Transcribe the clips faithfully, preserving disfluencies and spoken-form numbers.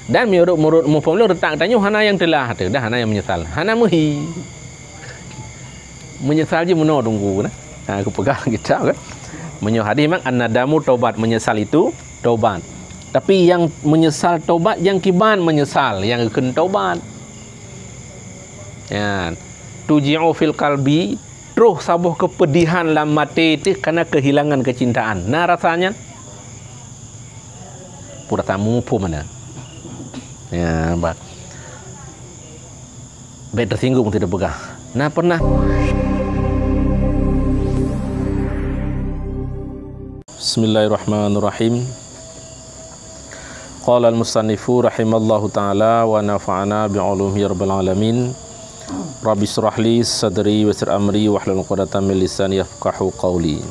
Dan meunurot, meunurot muphom lôn, reutak tanyoe hana nyang teulah teuh, dah hana nyang meunyeusal, hana meuhi. Meunyeusal jih meunoe teungku nah. Ha, geupeugah kitab kan. Meunyoe hadis memang an-nadamu taubat, meunyeusal itu taubat. Tapi nyang meunyeusal taubat, nyang kiban meunyeusal, nyang geukheun taubat. Nyan. Tuji'u fil qalbi, troh saboh keupeudihan lam até teuh karena keuhilangan keucintaan. Na rasa nyan? Pura tamu muphom mana? Ya, bah. Bèk teusinggung teuh peugah. Na pernah. Bismillahirrahmanirrahim. Qala al-musannifu rahimallahu ta'ala wa nafa'ana bi ulumihi ya rabbal alamin. Rabbi shrah li sadri wa yassir amri wahlul 'uqdatam min lisani yafqahu qawli.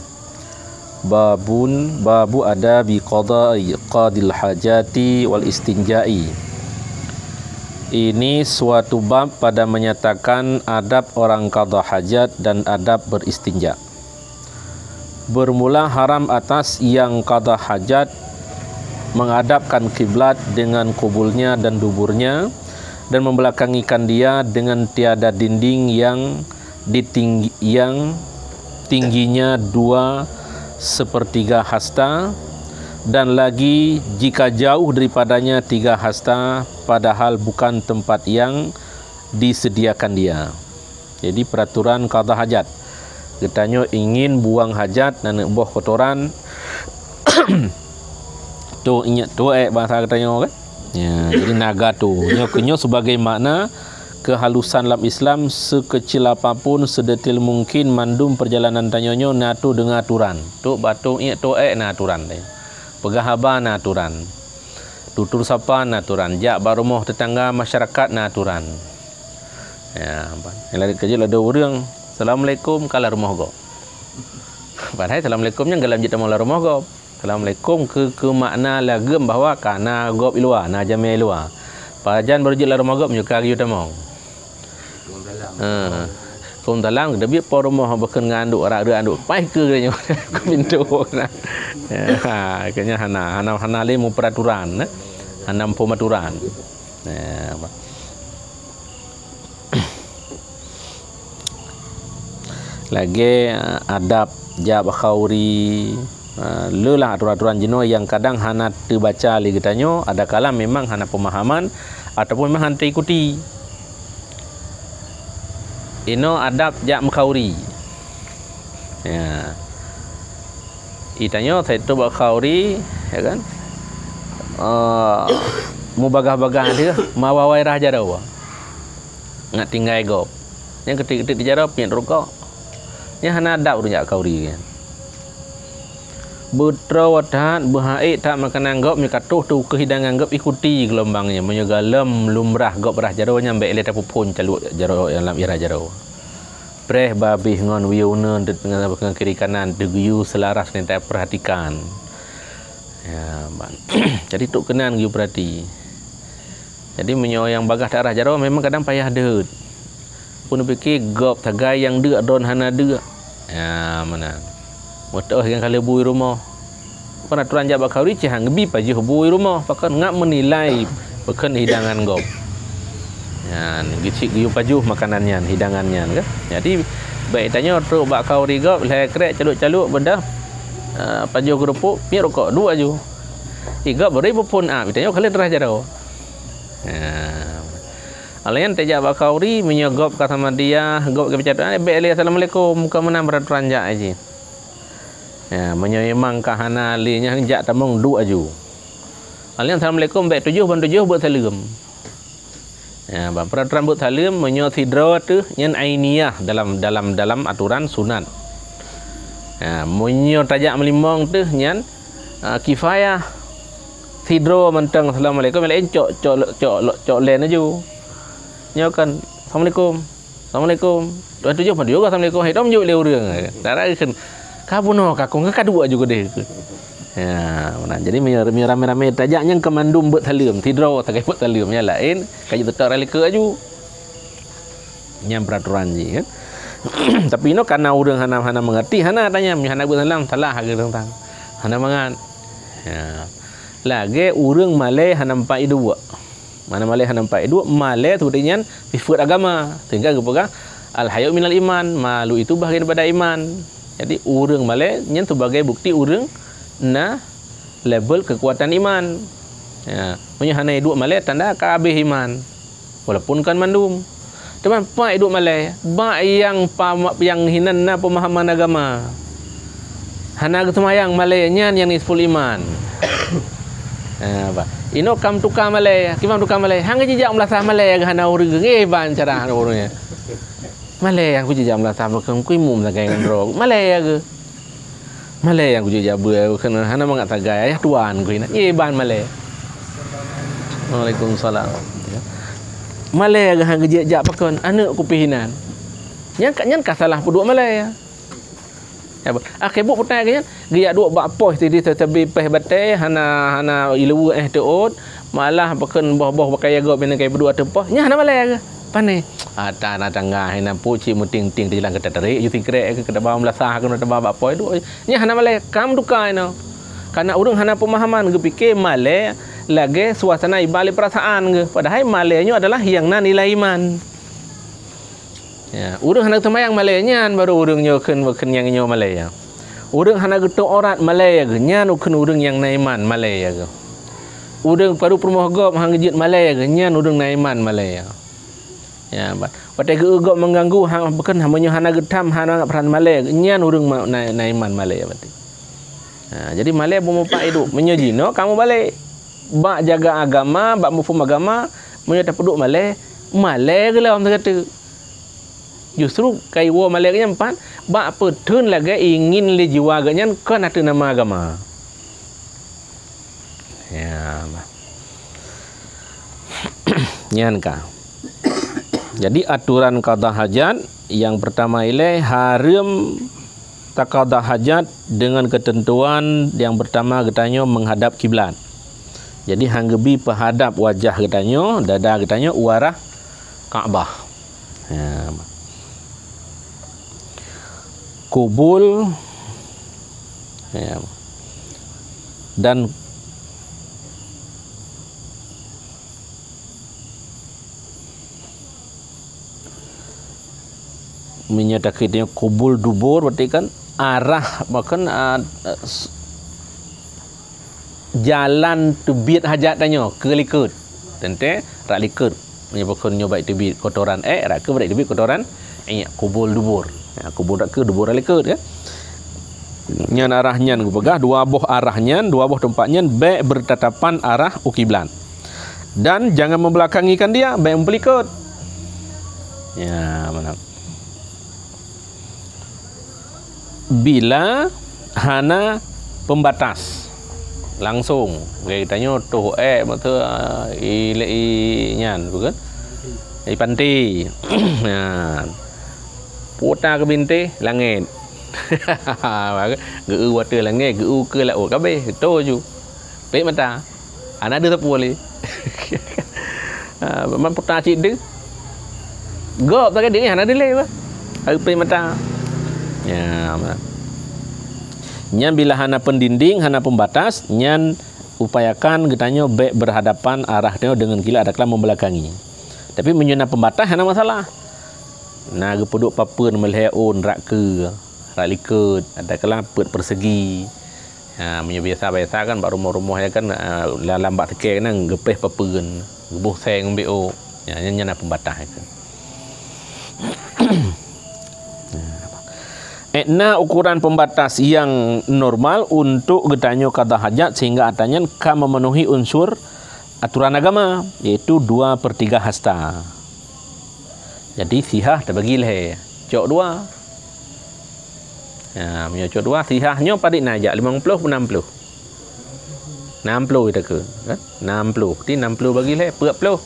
Babun, babu adabi qada'i, qadil hajati wal istinja'i. Ini suatu bab pada menyatakan adab orang qada hajat dan adab beristinja. Bermula haram atas yang qada hajat menghadapkan kiblat dengan kubulnya dan duburnya, dan membelakangikan dia dengan tiada dinding yang ditinggi-, yang tingginya dua sepertiga hasta, dan lagi jika jauh daripadanya tiga hasta, padahal bukan tempat yang disediakan dia. Jadi, peraturan qada hajat. Geutanyoe ingin buang hajat, na neuk boh kotoran, tu ingat tu, eh, bahasa geutanyoe kan? Ya, jadi na gatu. Nyoe keunyoe sebagai makna kehalusan lam Islam, sekecil apapun, sedetil mungkin, mandum perjalanan tanyoe nyoe na tu deungon aturan. Tu batu, ingat tu, eh, na aturan deh. Peugah haba na aturan. Tutur sapa na aturan. Jak bak rumoh tetangga masyarakat na aturan. Ya, ban. Nyang lagèe keujeuet lagèe ureueng, "Assalamualaikum," ka lam rumoh gob. Padahai assalamualaikum nyan goh lom jeuet tamong lam rumoh gob. Assalamualaikum keu, keu makna lageum bahwa ka na gob i luwa, na jamé i luwa. Pajan baru jeuet lam rumoh gob, meunyoe ka geuyue tamong. Ha. Kong dalam, teubiet po rumoh bukon ngon anduk, arak anduk. Paih keu geutanyoe keu pintoe na. Ha, keu nyan hana, hana, hana lé meuperaturan, eh. Hana meuphom aturan. Nah, apa? Lagèe, eh, adab jak bak khauri, eh, le lah aturan-aturan jinoe nyang kadang hana teubaca lé geutanyoe, adakala memang hana peumahaman ataupun memang hana teuikuti. Inoe adab jak meukhauri. Ya. Geutanyoe sai trok bak khauri, ya kan? Eh, mubagah-bagah deuh, mawawai rhah jaroe. Ngat tinggai gob. Nyang keutik-keutik di jaroe, piet rukok. Nyan hana adab ureueng jak khauri nyan. Beutroe that, beuhaék that makanan gob, meukatoh teuh keu hidangan gob, ikuti geulombang nyan. Meunyoe goh lom lumrah gob rhah jaroe nyan, bèk lé tapeuphon caluek jaroe lam ie rhah jaroe. Preh babeh ngon wiyeu uneuen teungoh kiri kanan teuh geuyue seularas ngon tapeurhatikan. Ya, ban. Jadi trok keunan geuyue peurati. Jadi meunyoe nyang bagaih that rhah jaroe memang kadang payah deuet. Pun pike gob sagai nyang deuk droen hana deuk. Ya, meunan. Meuteuh nyang ka lheueh bui rumoh. Peuraturan jak bak khauri cit han geubi pajoh bui rumoh, pakon ngat meunilai pakon hidangan gob. Nyan, geucit geuyue pajoh makanan nyan, hidangan nyan kan. Jadi, bèk tanyoe trok bak khauri gob, lhèe krek caluek-caluek beudôh, eh, pajoh keurupuk, piet rukok, duek aju. Ih, gob bri beuphon ap, tanyoe ka lheueh rhah jaroe. Nah. Alèh nyan tajak bak khauri, meunyoe gob ka samadiyah, gob ka baca doa, bèk lé assalamualaikum, kon meunan peuraturan jak jih. Ya, meunyoe imam ka hana lé nyan jak tamong duek aju. Alèh nyan assalamualaikum, bèk tujoh ban tujoh beuet saleuem. Ya, ban peuraturan beuet saleuem, meunyoe sidroe teuh nyan ainiyah dalam, dalam, dalam aturan sunat. Ya, meunyoe tajak meulimong teuh nyan, ah, kifayah. Sidroe mantong assalamualaikum, nyang laén cok, cok, cok, cok lén aju. Nyoe kan, "Assalamualaikum. Assalamualaikum." Tujoh peuet juga assalamualaikum, hai tom jaweueb lé ureueng. Dara kheun, "Ka bunoe ka kong ka duek aju keudeh." Ya, meunan. Jadi, meunyoe, meunyoe ramé-ramé tajak nyan keu mandum beuet saleuem, sidroe sagai beuet saleuem, nyang laén ka jiteuka raya likot aju. Nyan peuraturan jih, kan. Tapi inoe kana ureueng hana, hana meungerti, hana tanya, hana beuet salam, salah hareuta teuntang. Hana mangat. Ya. Lagée ureuëng malée hana meupat iduek. Mana malée hana meupat iduek, malée seperti nyan sifeuet agama. Sehingga geupeugah, "Al-haya'u minal iman", malu itu bahagian daripada iman. Jadi, ureuëng malée nyan sebagai bukti ureuëng na level kekuatan iman. Ya, meunyoe hana iduek malée, tanda ka habéh iman. Walaupun kon mandum. Teuma pat iduek malée, bak nyang pama-, nyang hinan na pemahaman agama. Hana geuseumayang malée, nyan nyang nisful iman. Ha, bah. Inoe kam tuka malée, kiban tuka malée. Hana geujijak meulasah malée, hana ureuëng, eh, ban cara ureuëng. Malée nyang kujijak meulasah, makam kuimum sagai ngon droe. Malée ya geuh. Malée nyang kujijak beue, keunan hana mangat sagai, ayah tuan kuinan. Ye ban malée. Waalaikumsalam. Malée geuh han geujak pakon, aneuëk kupi hinan. Nyan ka, nyan ka salah peuduek malée. Ya, bah. Akhé buet putai geuh nyan, geujak duek bak poh sidi teutebi péh batée, hana, hana iluweue éh teuôt, malah pakon boh-boh pakai jagoe bina kai peuduek ateueh poh. Nyan hana malée geuh. Pane? Ata na tangga hinan pu cit meuting-ting teujalan keu tatarek, ju sikrek keu taba meulasah keu taba bak poh duek. Nyan hana malée, kam tuka inoe. Karena ureuëng hana pemahaman, geupike malée lagée suasana iba lé perasaan geuh. Padahai malée nyoe adalah nyang na nilai iman. Ya, ureuëng hana teumayang malée nyan baru ureuëng nyoe kheun, kheun nyang nyoe malée ya. Ureuëng hana geutôk aurat malée ya geuh, nyan kheun ureuëng nyang na iman malée ya geuh. Ureuëng baru peurumoh gob han geujeuet malée ya geuh, nyan ureuëng na iman malée ya. Ya, ba-, watée geu-, gob mengganggu, ha, bukon, ha, meunyoe hana geutam, hana peran malée, nyan ureuëng ma-, na, na iman malée berarti. Ha, jadi malée beumeupat iduek. Meunyoe jinoe kamoe balek. Bak jaga agama, bak muphom agama, meunyoe tapeuduek malée, malée geuh lom sigoe teuk. Justru ka iwoe malée geuh nyan pat, bak peutheun lagée ingin lé jiwa geuh nyan kon ateueh nama agama. Ya, bah. Nyan ka. Jadi, aturan qada hajat yang pertama ilée hareuem taqada hajat dengan ketentuan yang pertama geutanyoe menghadap kiblat. Jadi, han geubi peuhadap wajah geutanyoe, dada geutanyoe u arah Ka'bah. Ya. Kubul, ya, dan meunyoe takheun kubul dubur, berarti kan arah, bahkan, ah, s-, jalan teubiet hajat tanyoe keu likot. Teuntée rak likot. Meunyoe pakon nyoe baik teubiet kotoran ék, rak keu baik teubiet kotoran ék, kubul dubur. Ya, kubul rak keu dubur rak likot, kan? Nyan arah nyan geupeugah, dua boh arah nyan, dua boh teumpat nyan bék bertatapan arah u kiblat. Dan jangan membelakangikan dia, bék meupeulikot. Ya, mana? Bila hana pembatas. Langsung. Geutanyoe toh ék beutôi, ah, i, lé i nyan, bukan? I panti. Nyan. Puta keu bintéh langét. Geu-eu watée langét, geu-eu keu laôt kabéh, to ju. Pék mata. Hana deuh sapeue lé. Ha, man puta cit deuh. Gob sagai deuh hana deuh lé bah. Hareup pék mata. Ya, mana? Nyan bila hana pendinding, hana pembatas, nyan upayakan geutanyoe bék berhadapan arah tanyoe dengan kiblat, adalah membelakangi. Tapi meunyoe na pembatas, hana masalah. Na geupeuduek papeuen meulhèe ôn rak keue, rak likot, adalah peuet persegi. Ha, meunyoe biasa-biasa kan bak rumoh-rumoh ya kan, ah, lam, lam bak teukée kan geupéh papeuen, geuboh seng B O. Ya, nyan, nyan na pembatas itu. Ék na ukuran pembatas yang normal untuk geutanyoe qada hajat sehingga atra nyan ka memenuhi unsur aturan agama, yaitu dua per tiga hasta. Jadi sihah teubagi lhèe, cok dua. Ya, meunyoe cok dua, sihah nyoe padit na jak, limong ploh peuet nam ploh? Nam ploh ita ke, kan? Nam ploh. Jadi nam ploh bagi lhèe, peuet ploh.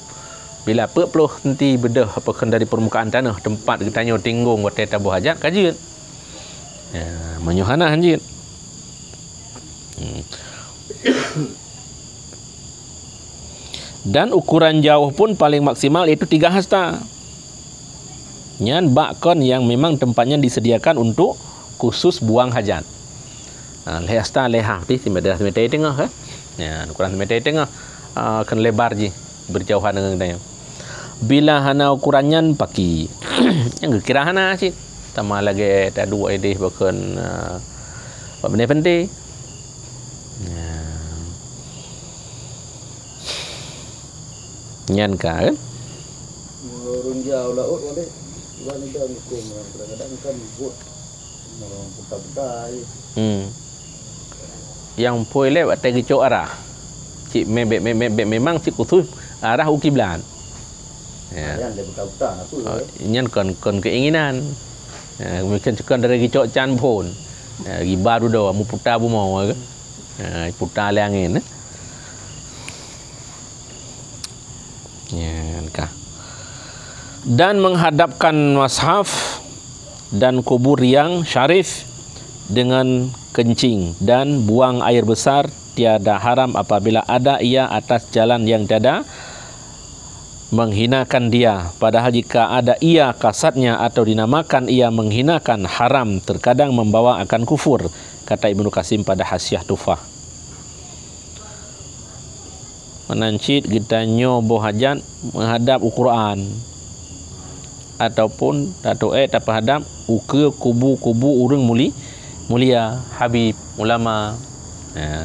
Bila peuet ploh senti beudôh apa kheun dari permukaan tanoh teumpat geutanyoe tinggong watée taboh hajat, ka jeuet. Ya, meunyoe hana han jeuet. Hmm. Dan ukuran jauh pun paling maksimal yaitu tiga hasta. Nyan bak kon yang memang tempatnya disediakan untuk khusus buang hajat. Ha, lhèe hasta lhèe ha, berarti simèter, simèter teungoh, kan? Ya, ukuran seumeter teungoh, ah, kheun lebar jih, berjauhan dengan geutanyoe. Bila hana ukuran nyan paki. Nyang geukira hana cit. Sama lagèe taduek idéh bakon, ah, bak bendè penté. Ya. Nyan ka, kan? Ureueng jauh laôt walek, wan ida mukung, kadang-kadang kan buet, buta-buta je. Hmm. Nyang phôi lé watèe geucok arah. Cit mé-, mé-, mé-, mé-, memang cit khusus arah u kiblat. Ya. Nyan lé buta-buta, apa, oh, eh? Nyan kon, kon keinginan. Ya, mungkin kon dari geucok can phon. Ya, giba dudoe, muputa bumoe, kan? Ya, puta lé angén, eh. Nyan ka. Dan menghadapkan mushaf dan kubur yang syarif dengan kencing dan buang air besar tiada haram apabila ada ia atas jalan yang tiada menghinakan dia, padahal jika ada ia kasatnya atau dinamakan ia menghinakan, haram, terkadang membawa akan kufur, kata Ibnu Qasim pada Hasyiah Tuhfah. Meunan cit geutanyoe boh hajat meuhadab u Quran, ataupun tatu'ék tapeuhadab ukeue kubu-kubu ureuëng muli-, mulia, habib, ulama. Ha.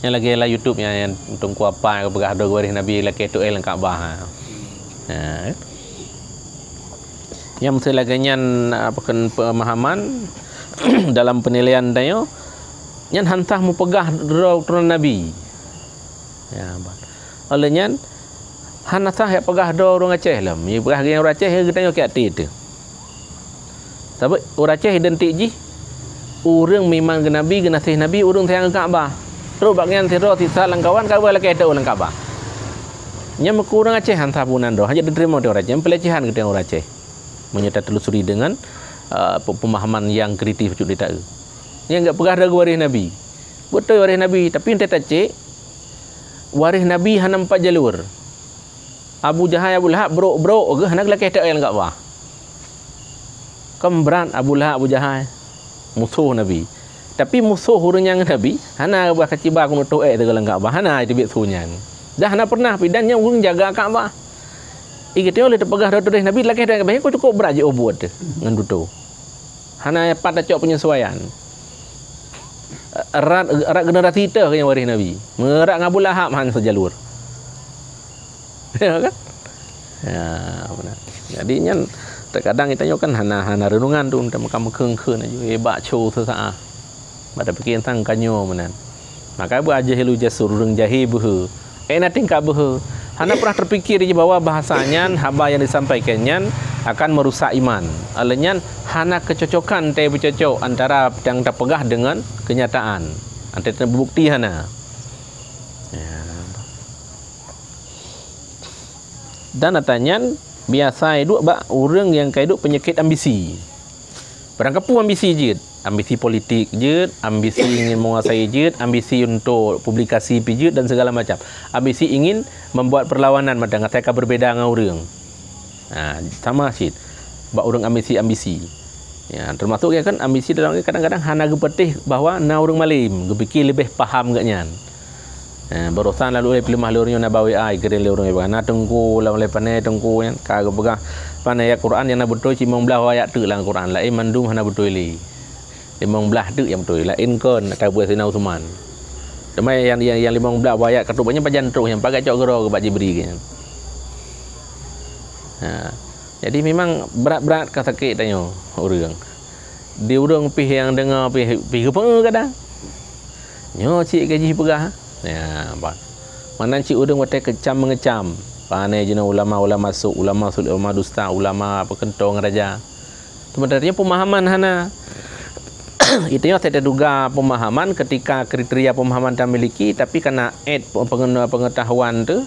Nyang lagée lam YouTube nyan, nyang Teungku Apai geupeugah droe geuwaréh Nabi lakée tu'ék lam Ka'bah. Ha. Ha. Nyang meusti lagée nyan, apa kheun peumahaman dalam peunilaian tanyoe, nyan han sah meupeugah droe keuturonan Nabi. Ya, bah. Oleh nyan, hana sah jak peugah droe ureuëng Aceh lom. Nyang peugah ureuëng Aceh, geutanyoe kiak ti teuh. Sabab ureuëng Aceh identik jih, ureuëng meuiman keu Nabi, geunaséh Nabi, ureuëng sayang keu Ka'bah. Trok bak nyan sidroe sisa lam kawan, ka geupeugah lakée tu'ék lam Ka'bah. Nyan meukeu ureuëng Aceh han sah bunan droe, hana jeuet teurimong teuh ureuëng Aceh, peulecehan geutanyoe ureuëng Aceh. Meunyoe tatulusuri deungon, eh, pe-, pemahaman nyang kritis bacut di taeu. Nyang geupeugah droe geuwaréh Nabi. Beutôi waréh Nabi, tapi entée tacék, waréh Nabi hana empat jalur. Abu Jahai, Abu Lahab brok-brok geuh hana geulakée teuék lam Ka'bah. Kan brat Abu Lahab, Abu Jahai, musoh Nabi. Tapi musoh ureuëng nyang Nabi, hana geupeugah kaciba keuneuk teuék teuka lam Ka'bah, hana teubiet su nyan. Dah hana pernah pi dan nyang ureuëng jaga Ka'bah. Ié geutanyoe lé teupeugah droe tuléh Nabi lakée teuék Ka'bah, nyan ka cukup brat jiôh buet teuh ngon tutoe. Hana pat tacok penyesuaian. Rat, rat generasi teuh nyang waréh Nabi. Meurat ngon Abu Lahab han seujalur. Ya kan? Ya, beuna. Jadi nyan, terkadang geutanyoe kan hana, hana renungan tu, meuka meukeun-keun aju, eh, bak cho seusaah. Bak tapike sang ka nyoe meunan. Maka beuajoh ilée jasur ureuëng jahé beuhe. Eh, na tingkah beuhe. Hana pernah terpikir jih bahwa bahasa nyan, haba nyang disampaikan nyan akan merusak iman. Oleh nyan, hana kecocokan teu beucocok antara nyang tapeugah deungon kenyataan. Antara teubukti hana. Ya. Dan ata nyan biasa iduek bak ureuëng nyang ka iduek peunyakét ambisi. Barang kapeue ambisi jeuet, ambisi politik jeuet, ambisi ingin menguasai jeuet, ambisi untuk publikasi pi jeuet dan segala macam. Ambisi ingin membuat perlawanan mata ngatai ka berbeda ngon ureuëng. Ha, sama cit bak ureuëng ambisi-ambisi. Ya, termasuk ya kan ambisi dalam kadang-kadang hana geupeuteh bahwa na ureuëng malem, geupike leubeh paham geuh nyan. Eh, barosan lalu lé peuleumah lé ureuëng nyoe na ba W A, ikirém lé ureuëng iba. Na teungku, lam lé pane teungku nyan ka geupeugah, pane ayat Quran nyang na beutôi cit limong blaih ayat teuk lam Quran, laén mandum hana beutôi lé. Limong blaih teuk nyang beutôi, laén kon ata buet Saidina Utsman. Teuma nyang, nyang, nyang limong blaih ayat ka trok nyan pajan trok nyan, pagat cok keudroe keu bak Jibril nyan. Ha. Jadi memang brat-brat ka sakét tanyoe ureuëng. Di ureuëng pih nyang deungoe pih, pih geupeue kadang. Nyoe cit ka jih peugah. Ya, bah. Meunan cit ureuëng watée keucam meungeucam. Pane jinoe ulama-ulama sôk, ulama sôk, ulama dusta, ulama peukeuntoe ngon raja. Sementara nyoe pemahaman hana. Itu nyoe saya terduga pemahaman ketika kriteria pemahaman tamiliki, tapi kana et pengena-, pengetahuan tu,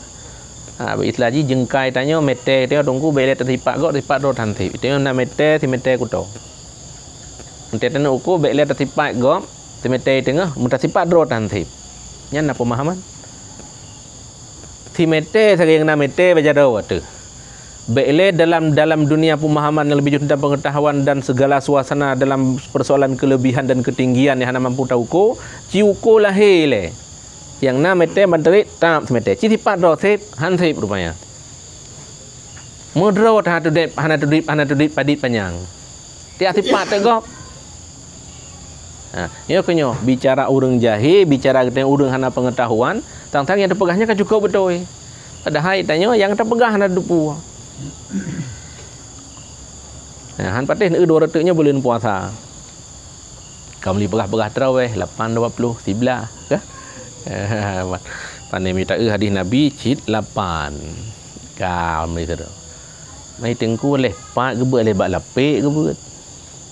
ha, istilah jih jengkai tanyoe, mete tanyoe, teungku, bék lé tasipak gob, sipak droe tan seb. Itu nyoe na mete, si mete kuto. Mete tanyoe uku, bék lé tasipak gob, si mete teungoh, meutasipak droe tan seb. Nyan na pemahaman. Si mete sagai nyang na mete baja droe teuh. Bék lé dalam, dalam dunia pemahaman nyang lebih jauh tentang pengetahuan dan segala suasana dalam persoalan kelebihan dan ketinggian nyang hana mampu tauko, ci uko lahé lé. Nyang na meuté ban teurit, tam seumeté. Cit sipat droe sép, han sép rupanya. Meudroe hana tudép, hana tudép, hana tudép padit panyang. Tiak sipat teuk gob. Ha, nyoe keuh nyoe, bicara ureuëng jahé, bicara geutanyoe ureuëng hana peungeutahuan, tang-tang nyang teupeugah nyan ka cukôp beutôi. Padahai tanyoe nyang teupeugah hana teupeue. Ha, han patéh neueu dua reuteuek nyoe buleuen puasa. Ka meuli peugah-peugah tarawéh, lapan dua ploh, siblaih, kah? Pane mita eu hadis Nabi cit lapan. Ka meuli sidroe. Mai teungku leh pat geubeuet leh bak lapek geubeuet.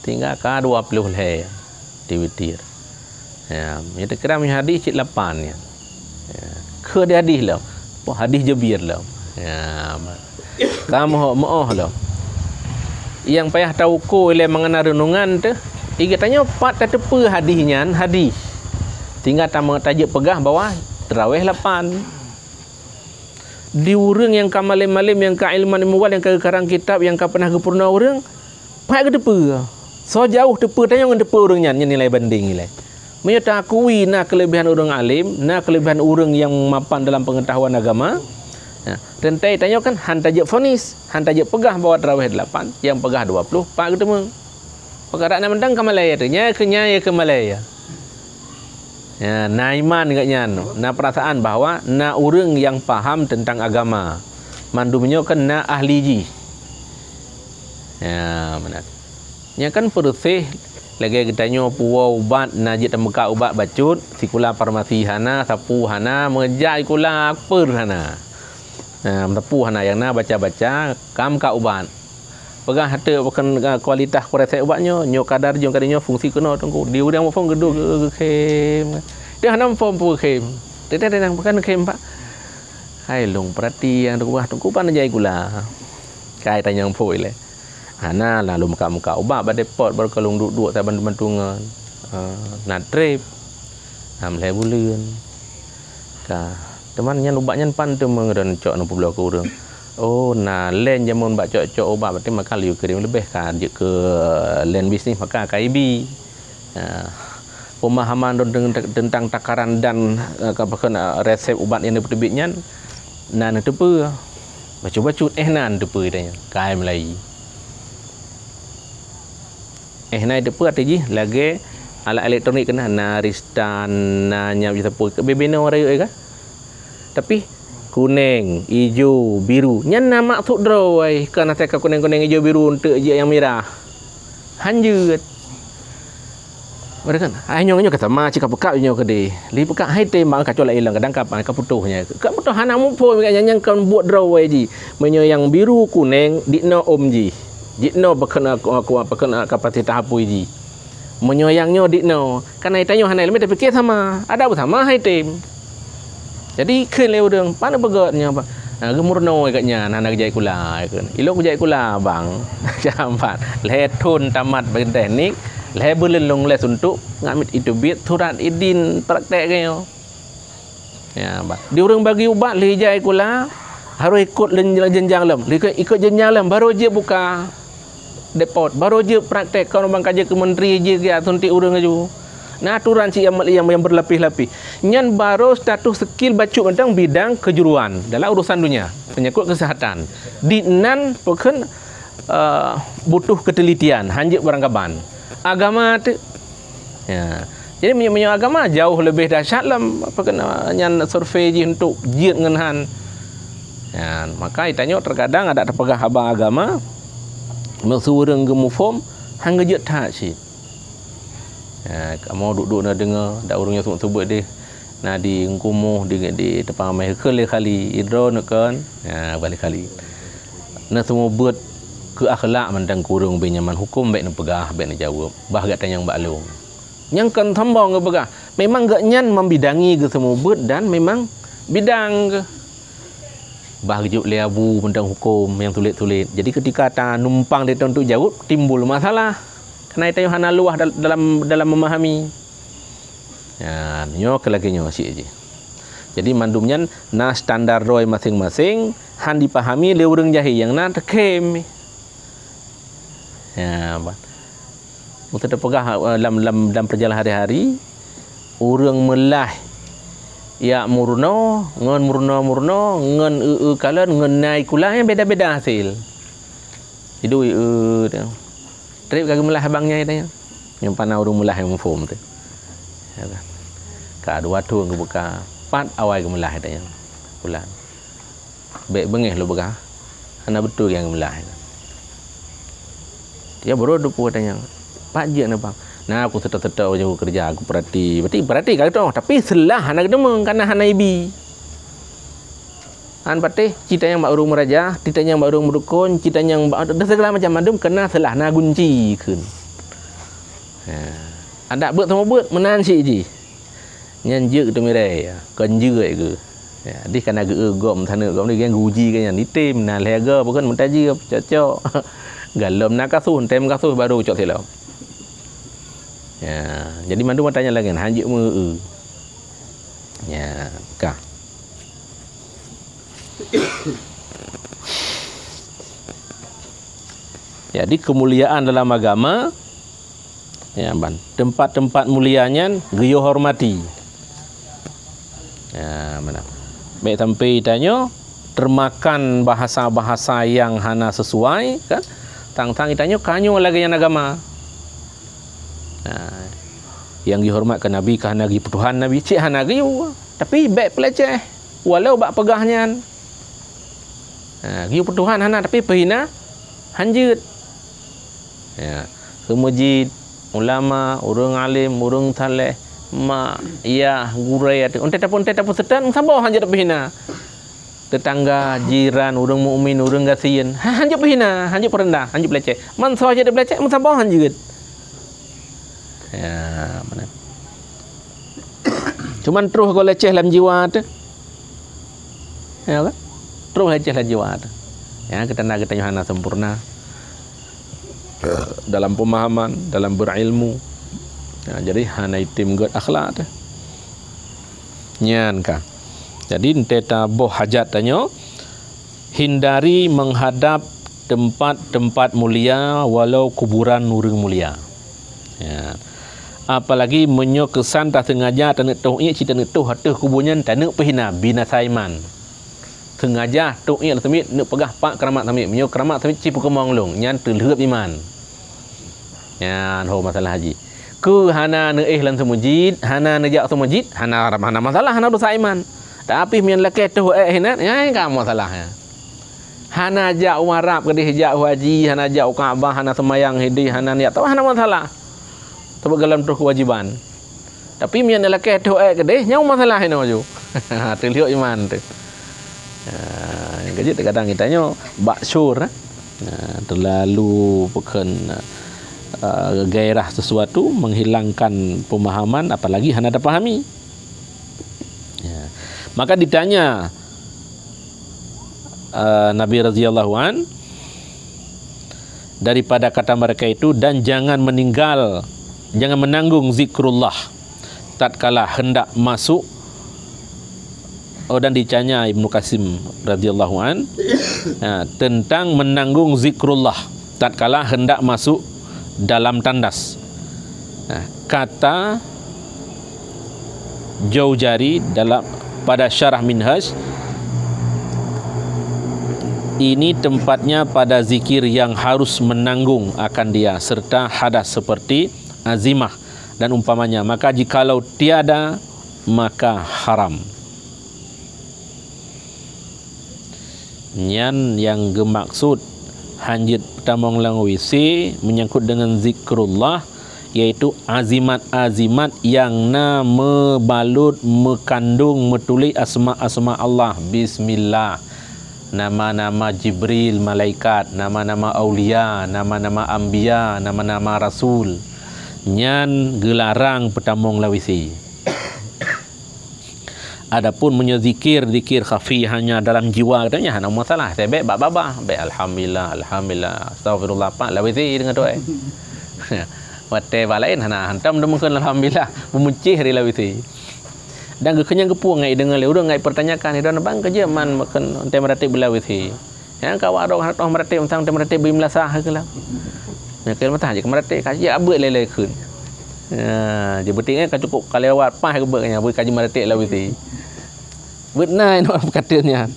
Tinggai ka dua ploh lhée di witir. Ya, meunyoe teukeurang meunyoe hadis cit lapan nyan. Ya, keu di hadis lom. Apa hadis Jabir lom. Ya, ma-, ka meuoh-meuoh lom. Nyang payah tauko ilée mangat na reunongan teuh, i geutanyoe pat tateupeue hadis nyan hadis. Sehingga tama-, tajeuet peugah bahwa tarawéh lapan. Di ureuëng nyang ka malém-malém, nyang ka ilmuwan-ilmuwan, nyang ka geukarang kitab, nyang ka pernah geupeurunoe ureuëng, pat geuteupeue. Soe jauh teupeue tanyoe ngon teupeue ureuëng nyan, nyan nilai banding ilée. Meunyoe taakui na keuleubehan ureuëng além, na keuleubehan ureuëng nyang mapan dalam peungeutahuan agama, nah, teuntée tanyoe kan han tajeuet vonis, han tajeuet peugah bahwa tarawéh lapan, nyang peugah dua ploh, pat geuteumeung. Peukara na mantong ka malée teuh, nyan keuh, nyan keuh malée. Ya, na iman gobnyan, na peurasaan bahwa na ureuëng nyang paham teuntang agama. Mandum nyoe kan na ahli jih. Ya, meunan. Nyan kan peureuséh lagée geutanyoe puwoe ubat, na jeuet tameukat ubat bacut, sikula farmasi hana, sapu hana, meujak sikula peur hana. Nah, meusapu hana, nyang na baca-baca, ka meukat ubat. Peugah teuk pakon, ah, kualitas kuresep ubat nyoe, nyoe kadar jih, kadar nyoe fungsi keunoe teungku. Di ureuëng muphom geuduek geu-, geukhém. Dia hana muphom peue khém. Teuntée-teuntée pakon khém, Pak. Hai lôn peurati nyang teungku, ah, teungku pan jai gula. Kai tanyong phôi lé. Hana lalu muka-muka ubat bak depot baru ka lôn duek-duek saban teuma tungan. Ah, na trép. Am lhée buleuen. Ka. Teuma nyan ubat nyan pan teuma ngon cok neupubloe keu ureuëng. Oh, na laén jameun bak cok-cok ubat, berarti maka laju kirém leubeh ka jeuet keu laén bisnis, maka ka ibi. Ha. Pemahaman teuntang, teuntang takaran dan, eh, ka pakon, eh, resep ubat nyang neupeuteubit nyan na neuteupeue. Bacut-bacut, eh, na neuteupeue tanyoe. Ka mulai. Eh, na teupeue até jih lagée alat elektronik keunan, na ristan, na nyang bisa pui bibinoe rayeuk ka. Tapi kuneng, ijo, biru, nyan na maksud droe, kan asai ka kuneng-kuneng, ijo, biru, eunteuk jih nyang mirah. Han jeuet. Mereka kan, "Ai nyoe, nyoe ka sama cit ka peukat nyoe keudeh." Lé peukat hai tem bak ka colak ilang kadang kapan ka putôh nyan. Ka putôh hana muphom nyan, nyan kan buet droe jih. Meunyoe nyang biru kuneng, diknoe ôm jih. Jiknoe pakon aku, aku pakon kapasitas apui jih. Meunyoe nyang nyoe diknoe, kan hai tanyoe hana ileumé tapike sama. Ada beusama hai tem. Jadi kheun lé ureuëng, "Pane peugét nyoe, Pak?" "Ah, geumeurunoe gobnyan, hana geujak sikula," kheun. "Ilôn geujak sikula, Bang." Jampat. Lhée thon tamat bagian teknik, lhée buleuen lôn lhée suntok, ngamit iteubiet surat idin praktek nyoe. Ya, ba-, di ureuëng bagi ubat lheueh jai sikula, harôh ikot len-, jenjang lom. Lheueh ikot, ikot jenjang lom, barô jeuet buka depot, barô jeuet praktek. Kon bang ka jeuet keu menteri jih geujak suntik ureuëng laju. Na aturan cit nyang, nyang, nyang beurlapéh-lapéh. Nyan barô status skill bacut mantong bidang kejuruan dalam urusan donya, penyakut kesehatan. Di nan pakon, eh, butuh keuteulitian, han jeuet barang kaban. Agama tu Ya. Jadi meunyoe, meunyoe agama jauh leubeh dahsyat lom, apa keunan nyan survei jih untuk jeuet ngon han. Ya, maka tanyoe terkadang adak teupeugah haba agama, meuseu ureuëng geumuphom, han geujeuet that cit. Ya, kamoe duek-duek na deungoe, dak ureuëng nyang seumeubeuet deh, na di Engkumoh, di, di Teupang Amai, keu lé kali, idroe neukon, ya, bali kali. Na seumeubeuet keu akhlak mantong keu ureuëng ubé nyaman, huköm bék neupeugah, bék neujaweueb, bah gata nyang bak lôn. Nyang kon sombong geupeugah, memang gobnyan membidangi geuseumeubeuet dan memang bidang geuh. Bah geujok lé abu mantong huköm nyang sulet-sulet. Jadi keutika tanumpang di teuntu jaweueb, timbul masalah. Keunan tanyoe hana luwah dal-, dalam, dalam memahami. Nyan, nyoe keu lagée nyoe cit jih. Jadi mandum nyan na standar droe maséng-maséng, han jipahami lé ureuëng jahé nyang na teukhém. Ya, ba-, meuseu teupeugah, eh, lam, lam, lam peujalan hari-hari, ureuëng meulaih yak meurunoe, ngon meurunoe-meurunoe, ngon eu-eu kalon, ngon na ié kula, nyan beda-beda hasé. Iduek eu-eu teuh. Trép ka geumeulaih abang nyan teuh nyan. Nyang pana ureuëng meulaih nyang muphom teuh. Ya kan? Ka dua thon geubuka, pat awai geumeulaih teuh nyan. Bulan. Bék beungéh lôn peugah, hana beutôi nyang geumeulaih. Ya, baru dupeue tanyong, "Pat jeuet na, Bang?" "Na, aku seutôt-seutôt bak keureuja, aku peurati." Berarti peurati ka geutanyoe, tapi seulah hana geuteumé, kana hana ibi. An patéh, ci tanyong bak ureuëng meuraja, ci tanyong bak ureuëng meudukon, ci tanyong bak, dan segala macam mandum, kana seulah na gunci kheun. Ha. Adak beuet sama beuet, meunan cit jih. Nyan jeuet keu teumirée, ya. Kon jeuet keu. Ya, dih kana geu-eu gom, saneuk gom, dih geu-uji keu nyan. Item, na lhée goe, bukan meutajeuem, cocok. Galom na kasus, tem kasus, baru cok silop. Ya, jadi mandum mata nyan lagée nyan, hanjeuet meu-eu. Ya, ka. Jadi, kemuliaan dalam agama, ya, ban. Tempat-tempat mulia nyan geuyue hormati. Ya, mana? Bék sampai tanyoe termakan bahasa-bahasa yang hana sesuai, kan? Tang-tang tanyoe ka nyoe lagée nyan agama. Nah, yang dihormat ke Nabi, ka hana geuyue peutuhan Nabi, cit hana geuyue. Tapi bék peuleceh, walau bak peugah nyan. Ha, geuyue peutuhan hana, tapi peuhina hanjeuet. Ya, seumeujid, ulama, ureuëng alim, ureuëng saleh, mak, yah, gurée, ate-, untée tapeu-, untée tapeuseutôt, meusaboh hanjeuet peuhina. Teutangga, jiran, ureuëng mukmin, ureuëng gasien, ha, hanjeuet peuhina, hanjeuet peureundah, hanjeuet peuleceh. Mansoe jeuet peuleceh, meusaboh hanjeuet. Ya, mana? Cuman troh goe leceh lam jiwa teuh. Ya kan? Troh leceh lam jiwa teuh. Ya, geutanyoe, geutanyoe hana sempurna dalam pemahaman, dalam berilmu. Ya, jadi hana item gét akhlak teuh. Nyan ka. Jadi, entée taboh hajat tanyoe, hindari menghadap tempat-tempat mulia walau kuburan ureuëng mulia. Ya. Apalagi meunyoe keusan taseungaja taneuk toh ié, ci taneuk toh ateueh kubu nyan, taneuk peuhina, binasa iman. Seungaja toh ié lam seumiet, neuk peugah pat keuramat seumiet. Meunyoe keuramat seumiet ci peukeumong lôn, nyan teulheueb iman. Nyan ho masalah jih. Keu hana neuéh lam seumeujid, hana neujak seumeujid, hana, hana masalah, hana dosa iman. Tapi meunyoe lakée toh ék hinan, nyan ka masalah nyan. Hana jak u Arab keudeh, jak u haji, hana jak u Ka'bah, hana seumayang hideh, hana niat tawaf, hana masalah. Sabab gohlom troh keuwajiban. Tapi meunyoe lakée toh ék keudeh, nyan masalah inoe ju. Teulheueb iman teuh. Ha, nyang keujeuet kadang geutanyoe bak syur, eh. Ha, teulalu peukheun, eh, gairah sesuatu, menghilangkan pemahaman, apalagi hana tapahami. Ya. Maka ditanya, eh, Nabi radhiyallahu an, daripada kata mereka itu, dan jangan meninggal, jangan menanggung zikrullah tatkala hendak masuk. Oh, dan ditanya Ibnu Qasim radhiyallahu an, ha, tentang menanggung zikrullah tatkala hendak masuk dalam tandas. Nah, kata Jauzari dalam, pada syarah Minhaj, ini tempatnya pada zikir yang harus menanggung akan dia serta hadas seperti azimah dan umpamanya. Maka jikalau tiada, maka haram. Nyan nyang geumaksud hanjeuet tamong lam WC menyangkut dengan zikrullah, yaitu azimat-azimat nyang na meubalot, meukandong, meutuléh asma-asma Allah. Bismillah. Nama-nama Jibril, malaikat, nama-nama aulia, nama-nama anbiya, nama-nama rasul. Nyan geularang peutamong lam WC. Adapun meunyoe zikir, zikir khafi hanya dalam jiwa, katanya hana masalah. Sabab bak babah, baik alhamdulillah, alhamdulillah, astaghfirullah, pat lam WC deungon doa. Watée bak laén hana hantom deungon alhamdulillah, meumucéh di lam WC. Dan geukeunyan geupeue ngai deungon lé ureuëng ngai pertanyakan, "Idon bang keujeuet man meukheun teumeuratéb di lam WC?" Nyang ka awak droe hana toh meuratéb, mantong teumeuratéb bri meulasah keuh lah. Nyang keu mantong jeuet meuratéb, ka jeuet abeuet lé-lé kheun. Ya, jeuet beutinggai ka cukup ka lewat paih geubeuet nyan, bri ka jeuet meuratéb lam WC. Beuet na inoe peukateun nyan.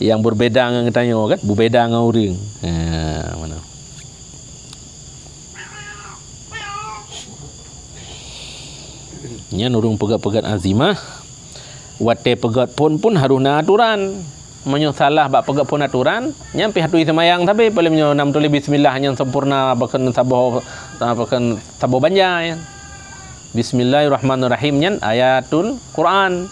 Nyang beubeda ngon geutanyoe kan, beubeda ngon ureuëng. Ha, mana? Nyan ureuëng peugét-peugét azimah, watée peugét phon pun harôh na atoran. Meunyoe salah bak peugét phon atoran, nyan pih hatui seumayang sabe, paléng meunyoe na meutuléh bismillah nyan sempurna, bahkan saboh, bahkan saboh banja nyan. Bismillahirrahmanirrahim nyan ayatul Quran.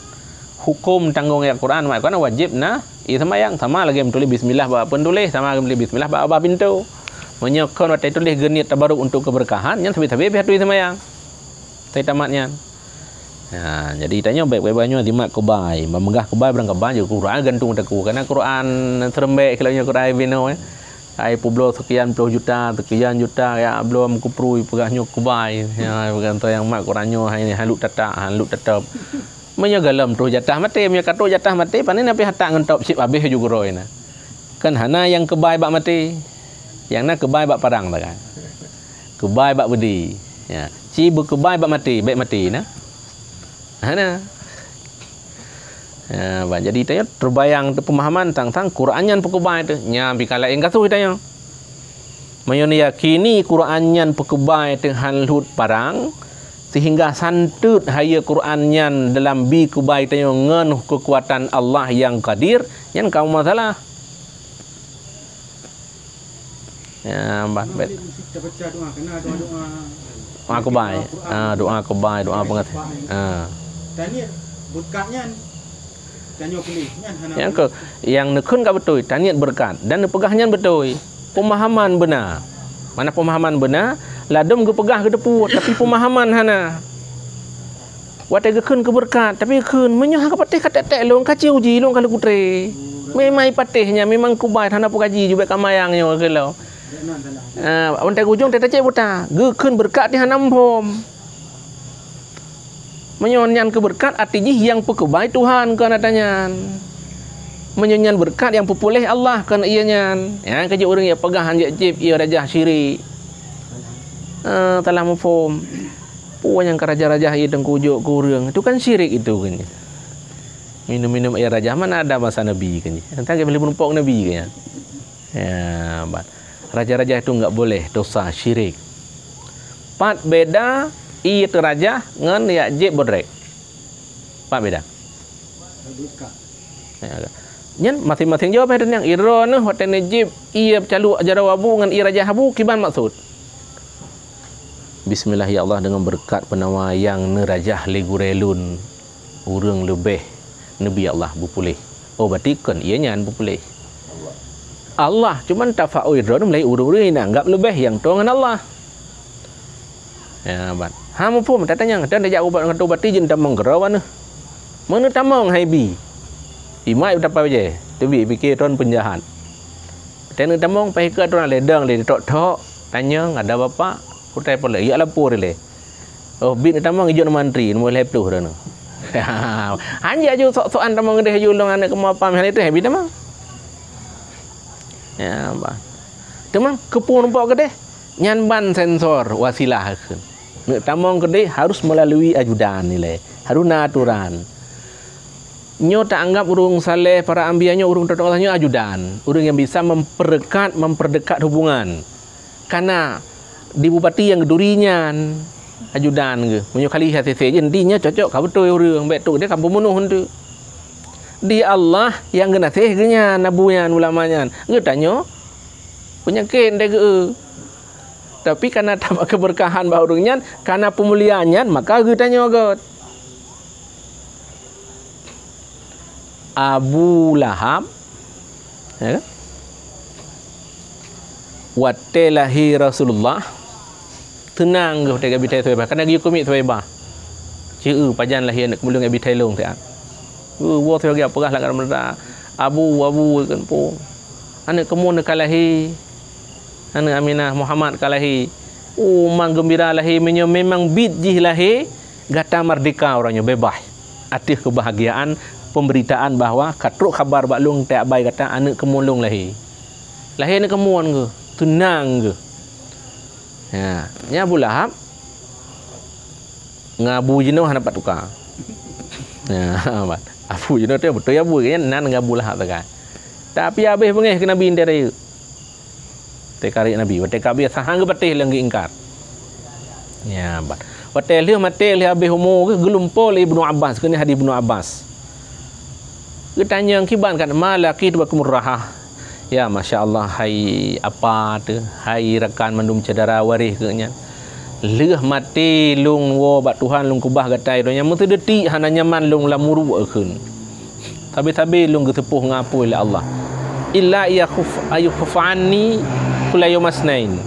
Huköm tanggong ayat Quran, mak Quran wajéb na ie seumayang. Sama lagée meutuléh bismillah bak peun tuléh, sama lagée meutuléh bismillah bak babah pintoe. Meunyoe kon watée tuléh geuniet tabaruk untuk keubeurkahan, nyan sabe-sabe pih hatui seumayang. Sai tamat nyan. Ha, jadi tanyoe bék, bék, bék nyoe jimat keubai. Ban meugah keubai barang keubai jeuet Quran gantung takue. Karena Quran seureumbék keu lagée nyoe Quran binoe, eh. Hai peubloe seukian ploh juta, seukian juta, ya, bloe meukuprui peugah nyoe keubai. Ya, peugah tu nyang mat Quran nyoe hai, hai lheueh tatak, hai lheueh tatôb. Meunyoe gohlom troh jatah maté, meunyoe ka troh jatah maté, pane na pih ata ngon tôb cit habéh ju gurôi na. Kan hana nyang keubai bak maté. Nyang na keubai bak parang ta kan. Keubai bak beudé. Ya, ci beukeubai bak maté, bék maté na. Hana. Ha, bah, jadi tanyoe teubayang teu peumahaman tang-tang Quran nyan peukeubai teu. Nyan pih ka laén gasoh tanyoe. Meunyoe neuyakini Quran nyan peukeubai teu han lheueh parang, seuhingga santeut hayeue Quran nyan dalam bi keubai tanyoe ngon keukuatan Allah nyang Qadir, nyan ka masalah. Ya, bah, bet. Doa keubai. Ah, doa keubai, doa peungeut-, ah. Taniet beureukat nyan. Tanyoe piléh nyan hana. Nyang keu, nyang neukheun ka beutôi, taniet beureukat dan neupeugah nyan beutôi. Peumahaman beuna. Mana peumahaman beuna? Ladôm geupeugah geuteupeue, tapi peumahaman hana. Watée geukheun keu beureukat, tapi geukheun, "Meunyoe hana patéh ka tek-tek lôn, ka ci uji lôn ka lheueh kutré." Memang patéh nyan, memang keubai hana peukaji jubek kamayang nyoe keu lôn. Ah, watée ujong teuta cek buta, geukheun beureukat di hana muphom. Meunyoe nyan keu beureukat, arti jih nyang peukeubai Tuhan keu ata nyan. Meunyoe nyan beureukat nyang peupuléh Allah keu ié nyan. Nyang keu jeuet ureuëng nyang peugah han jeuet jieb ié rajah syirik. Ah, salah muphom. Peue nyang ka rajah-rajah ié teungku jok keu ureuëng, itu kan syirik itu kan. Minum-minum air rajah mana ada masa Nabi kan. Entah ke boleh menumpok Nabi kan. Ya, ban. Raja-raja itu enggak boleh dosa syirik. Pat beda ié teurajah ngon yak jieb bodrek. Pat beda. Ya, nyan masing-masing jaweueb hai teunyang. Idroe neuh watée neujieb ié calok jaroe abu ngon ié rajah abu kiban maksud. Bismillah ya Allah, dengan beureukat peunawa nyang neurajah lé gurée lôn, ureuëng leubeh neubi Allah beupuléh. Oh, berarti kon ié nyan beupuléh. Allah, cuman tafa'ul droe meulai ureuëng-ureuëng nyang anggab leubeh nyang toe ngon Allah. Ya, ban. Ha muphom tatanyong, dan tajak ubat ngon ubati jeuet tamong keudroe neuh. Meuneu tamong hai bi. Imat tapa je, teubi pike tron peunjahat. Teuneuk tamong paih keu aturan lé dong lé tok-tok, tanyong ada bapak, kutai pole, yak lapor lé. Oh, bit tamong ijok mantri, nomor lhée ploh dah. Hanjeuet aju sok-sokan tamong deh aju long aneuk keumu apa meuhana itu, bi tamong. Ya, bah. Teuma keupeue numpok keudeh, nyan ban sensor wasilah kheun. Neuk tamong keudeh harus melalui ajudan nilai, harus na aturan. Nyoe taanggap ureuëng saleh, para anbiya nyoe ureuëng teutueng Allah nyoe ajudan, ureuëng yang bisa memperdekat, memperdekat hubungan. Kana di bupati nyang geuduri nyan ajudan geuh. Meunyoe kali hasé-sé jih, di nyoe cocok ka beutôi ureuëng, bék trok dia ka peumunoh enteuk. Di Allah nyang geunaséh geuh nyan, abu nyan, ulama nyan. Geutanyoe peunyakét ndai geu. Tapi kana tamat keubeurkahan bak ureuëng nyan, kana peumuliaan nyan, maka geutanyoe göt. Abu Lahab, ya kan? Watée lahé Rasulullah, teunang geuh watée geubi thai Suwaibah, kana geuyue keumiet Suwaibah. Ceu pajan lahé aneuk keumulong geubi thai lôn siat. Uh, woe Suwaibah peugah lam keadaan meureuta, "Abu, abu," kan, "Po, aneuk keumuen ka lahé." Aneuk Aminah Muhammad ka lahé. Oh, mang geumbira lahé, meunyoe memang bit jih lahé, gata merdeka uroe nyoe, beubaih. Ateueh keubahagiaan pemberitaan bahwa ka trok khabar bak lôn, teuabai gata aneuk keumuen lôn lahé. Lahé aneuk keumuen geuh, teunang geuh. Ya, nyan Abu Lahab. Ngon abu jinoe hana pat tuka. Ya, Abu jinoe teuh beutôi Abu, nyan nan ngon Abu Lahab teuka. Tapi habéh beungéh keu Nabi indai rayeuk. Teuka rayeuk Nabi, watée ka habéh sahan geupatéh lé geuingkar. Ya, ban. Watée lheueh maté lheueh habéh umu geuh, geulumpo lé Ibnu Abbas, keuneuk hadis Ibnu Abbas. Geutanyong kiban kan, "Ma laqitu bakumur rahah." Ya, masya Allah, hai apa teuh, hai rakan mandum syedara waréh geuh nyan. Lheueh maté lôn woe bak Tuhan, lôn keubah gata i donya, meuteudeutik hana nyaman lôn lam uruek kheun. Sabe-sabe lôn geuseupôh ngon apui lé Allah. Illa yakhuf-, ayukhaffa anni kulla yaumasnain.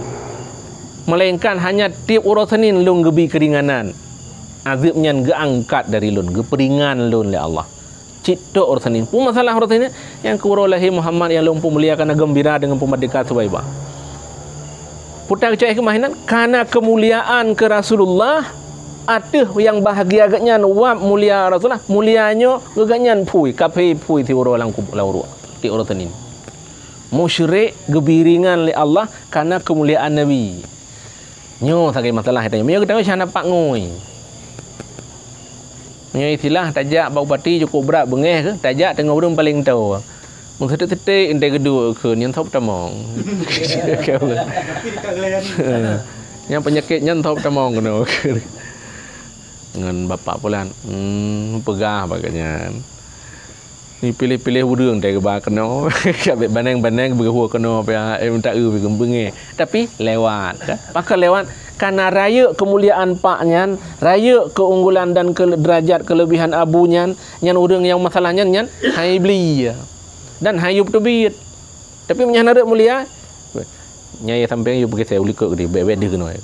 Melainkan hanya tieb uroe Senin lôn geubi keuringanan. Azeueb nyan geuangkat dari lôn, geupeuringan lôn lé Allah. Cit tok uroe Senin. Peue masalah uroe Senin? Nyang keu uroe lahé Muhammad nyang lôn peumulia kana geumbira deungon peumeurdeka Suwaibah. Peue ta geucok keumah inan, kana keumuliaan keu Rasulullah, ateueh nyang bahagia geuhnyan wab mulia Rasulullah, mulia nyoe geuhnyan phui, kaphé phui siuroe lam kub-, lam uruek, tieb uroe Senin. Musyrik geubi ringan lé Allah kana keumuliaan Nabi. Nyoe sagai masalah tanyoe. Meunyoe geutanyoe hana pat ngui. Meunyoe istilah tajak bak bupati cukôp brat beungéh keuh, tajak teungoh ureuëng paleng toe. Meuseutét-seutét indai geuduek kheun nyan thôb tamong. Nyang peunyakét nyan thôb tamong keunoe. Ngon Bapak Pulan, hmm, peugah bak nyan. Ni piléh-piléh ureuëng teuh geuba keunoe. Ka bék baneng-baneng beugeuhue keunoe pih, eh, minta eu beungéh. Tapi lewat, kan? Pakon lewat? Karena rayeuk keumuliaan pak nyan, rayeuk keunggulan dan ke-, derajat kelebihan abu nyan, nyan ureuëng nyang masalah nyan, nyan hai bli. Dan hai yub teubiet. Tapi meunyo hana rayeuk mulia, nyang sampéng yub beugeusée u likot geude, bék-bék deuh keunoe.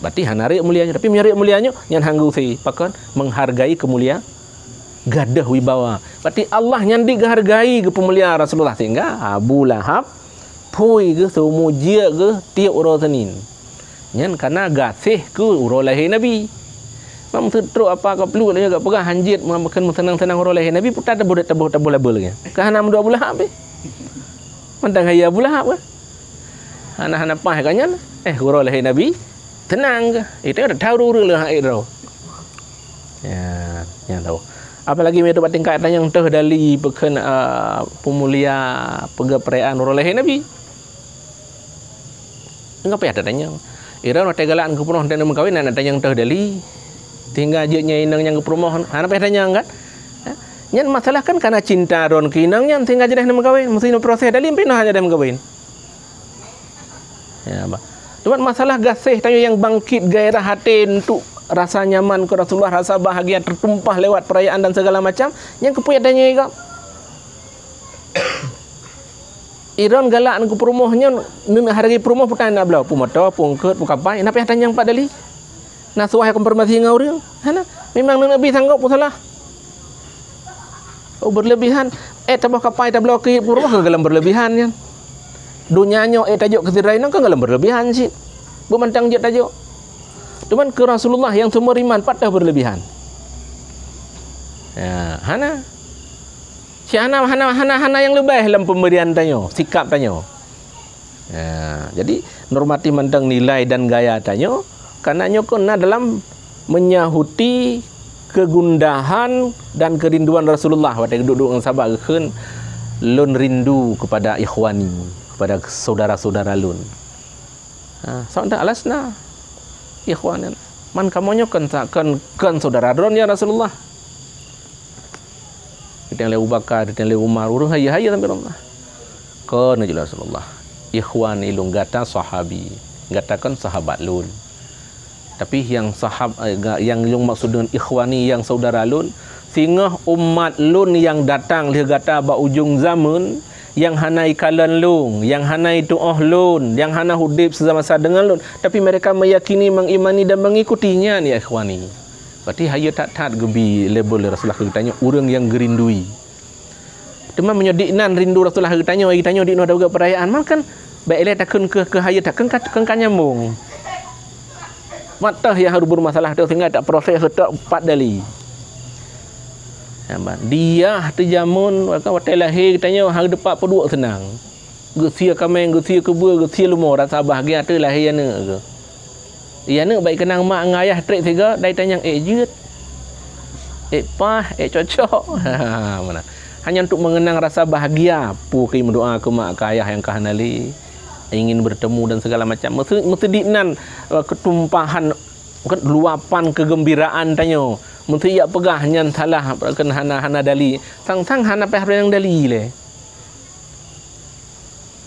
Berarti hana rayeuk mulia nyoe, tapi meunyo rayeuk mulia nyoe, nyan han geuusé. Pakon? Menghargai keumulia, gadoh wibawa. Berarti Allah nyan digeuhargai, geupeumulia Rasulullah, sehingga Abu Lahab phui geuh seumujeuet geuh tieb uroe Senin. Nyan kana gaséh keu uroe lahé Nabi. Mam seutrok apa ka pluek lagée ka peugah hanjeuet meukeun meuseunang-seunang uroe lahé Nabi, puta taboh, taboh, taboh label lagée. Ka hana meudua Abu Lahab pih. Mantang hai Abu Lahab kan? Hana, hana paih ka nyan. Eh, uroe lahé Nabi, seunang keuh. Itu ada tahu ureuëng leuha droe. Ya, nyang tahu. Apalagi meunyoe bak tingkat nyang teuh dali peukheun, a, peumulia peugah perayaan uroe lahé Nabi. Enggak payah tatanyong. Iran watée galak keu peurumoh dan meukawen, nak tanyong teuh dali. Sehingga jeuet nyang inong nyang keu peurumoh, hana payah tanyong kan? Ha? Nyan masalah kan karena cinta ron keu inong nyan sehingga jadeh meukawen. Mesti proses dali pih hana jadeh meukawen. Ya, bah. Cuma masalah gaséh tanyoe nyang bangkit gairah até untuk rasa nyaman keu Rasulullah, rasa bahagia tertumpah lewat perayaan dan segala macam, nyang keupeue tanyoe igam. Iron galak keu peurumoh nyoe, neuneuhargai peurumoh, peue tan na bloe, peue moto, peue eungkot, peue kapai, na payah tanyong pat dali. Na suah konfirmasi ngon ureuëng, hana. Memang neuneubi sanggob peusalah. Oh, berlebihan. Eh, taboh kapai tabloe keu peurumoh ka galom berlebihan nyan. Donya nyoe eh tajok keu sidroe inong ka galom berlebihan cit. Beumantang jeuet tajok. Cuman keu Rasulullah nyang seumeuriman pat teuh berlebihan. Ya, hana. Si hana, hana, hana, hana nyang leubeh lam peumbrian tanyoe, sikap tanyoe. Ya, jadi normatif mantong nilai dan gaya tanyoe, karena nyoe kon na dalam menyahuti kegundahan dan kerinduan Rasulullah watée duek-duek ngon sahabat geukheun, "Lôn rindu kepada ikhwani, kepada saudara-saudara lôn." Ha, sabab alasna ikhwanan. Man kamoe nyoe kon sa-, kon, kon saudara droen ya Rasulullah. Ditanyong lé Abu Bakar, ditanyong lé Umar, ureuëng hayeue-hayeue sampoe Allah. Kon jih Rasulullah, "Ikhwani lôn, gata sahabi, gata kon sahabat lôn." Tapi nyang sahab-, eh, ga-, nyang lôn maksud deungon ikhwani nyang saudara lôn, singoh umat lôn nyang datang lheueh gata bak ujong zameun, nyang hana ikalon lôn, nyang hana ituoh lôn, nyang hana udeb seumasa deungon lôn, tapi mereka meyakini, mengimani dan mengikuti nyan ya ikhwani. Berarti hayeue that-that geubi label lé Rasulullah keu geutanyoe ureuëng nyang geurindui. Teuma meunyoe diknan rindu Rasulullah keu geutanyoe, geutanyoe diknoe tapeugah peurayaan, maka bék ilée takheun keu, keu hayeue takheun ka, kheun ka nyambong. Mantong nyang harôh bermasalah tu sehingga tak proses seutôt pat dali. Ya, ban. Diah teuh jameun, maka watée lahé geutanyoe harôh deupat peuduek seunang. Geusie kaméng, geusie keubeue, geusie leumo, rasa bahagia teuh lahé aneuëk geuh. Aneuëk baik keunong mak ngon ayah trek sigoe, dai tanyong ék jeuet. ék paih, ék cocok. Meunan. Hanya untuk mengenang rasa bahagia, peue keu meudoa keu mak keu ayah nyang ka hana lé, ingin bertemu dan segala macam. Meusti, meusti di nan, eh, ketumpahan, bukan, luapan kegembiraan tanyoe. Meusti jak peugah nyan salah, bukan, hana, hana dali. Sang-sang hana payah nyang dali lé.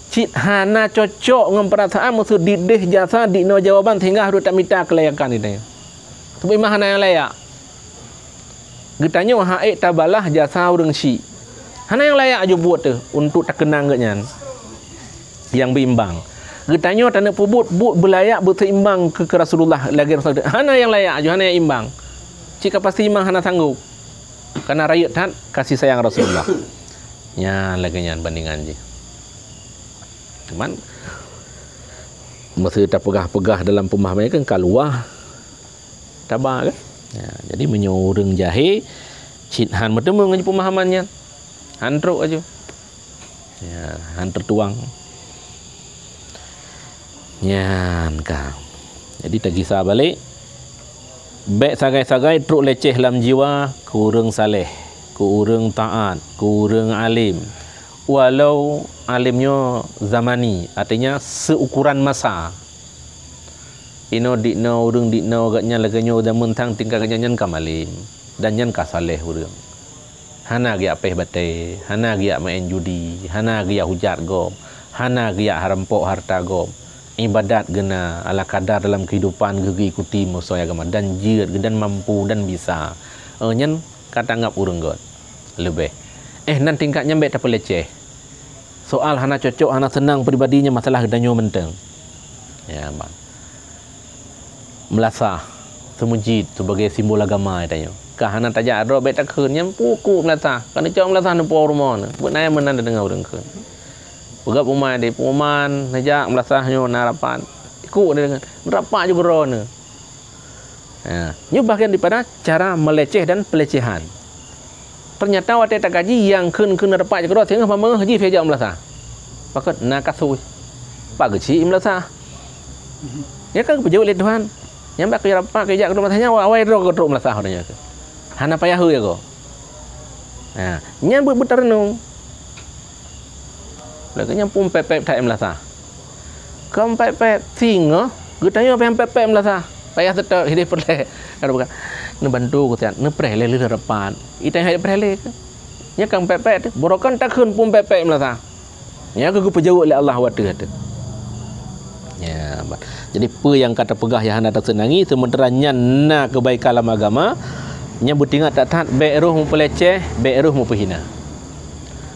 Cit hana cocok ngon peurasaan, meusti dideh jasa, dinoe jawaban, sehingga harôh tamita keulayakan di tanyoe. Teuma hana nyang layak. Geutanyoe han ék tabalah jasa ureuëng syiek. Hana nyang layak aju buet teuh untuk takeunang geuh nyan nyang beuimbang. Geutanyoe taneuk peubuet buet beulayak beuseimbang keu, keu Rasulullah lagée Rasulullah. Hana nyang layak aju, hana nyang imbang. Cit ka pasti memang hana sanggob. Karena rayeuk that kasih sayang Rasulullah. Nyan lagée nyan bandingan jih. Cuman, meusti tapeugah-peugah dalam peumahaman kan ka luwah taba kan. Ya, jadi meunyoe ureuëng jahé, cit han meuteumé ngon peumahaman nyan. Han trok aju. Ya, han teutuang. Nyan ka. Jadi tagisa balek, bék sagai-sagai trok leceh lam jiwa keu ureuëng saleh, keu ureuëng taat, keu ureuëng alim. Walau alim nyoe zamani, artinya seukuran masa. Inoe dinoe, ureuëng dinoe, gobnyan lagée nyoe, jameun thang tingkat gobnyan nyan ka malem, dan nyan ka saleh ureuëng. Hana geujak péh batée, hana geujak maén judi, hana geujak hujat gob, hana geujak rampok hareuta gob. Iébadat geuna ala kadar dalam keuhidupan geuh geuikuti musoe agama dan jeuet geuh dan mampu dan bisa. Eh, nyan ka tanggab ureuëng gét leubeh. Eh, nan tingkat nyan bék tapeuleceh. Soal hana cocok, hana seunang pribadi nyan masalah geutanyoe mantong. Ya, ban. Meulasah, seumeujid sebagai simbol agama geutanyoe. Ka hana tajak droe bék takheun, nyan pukuk meulasah. Ka neucok meulasah neupo rumoh neuh. Buet nyan meunan tadeungoe ureuëng kheun. Peugah peuman di peuman, neujak meulasah nyoe na rapat. Ikuk neudeungoe, meurapat ju beudroe neuh. Ha, nyoe bahagian daripada cara meleceh dan pelecehan. Ternyata watée takaji nyang kheun-kheun rapat keudroe singoh pameungeuh jih pih jak meulasah. Pakon na kasus. Pak geuchik meulasah. Nyan ka geupeujeuet lé Tuhan. Nyan bak keu rapat keu jak keudroe meulasah nyan awai droe keu trok meulasah uroe nyoe. Hana payah hôi agoe. Ha, nyan buet beutareunong. Lagée nyan pun pép-pép that meulasah. Kon pép-pép, singoh, geutanyoe pih pép-pép meulasah. Payah seutôt hideh peureulée. Kan bukan? Neubantu geutanyoe, neupreh lé lheueh rapat. Itanyoe hai preh lé. Nyan kan pép-pép teuh. Baroe kan takheun pun pép-pép meulasah. Nyan keuh geupeujaweueb lé Allah watée teuh. Ya, ba-, jadi peue nyang ka tapeugah nyang hana taseunangi, seumeuntara nyan na keubaikan lam agama, nyan beutingat that-that bék roh meupeuleceh, bék roh meupeuhina.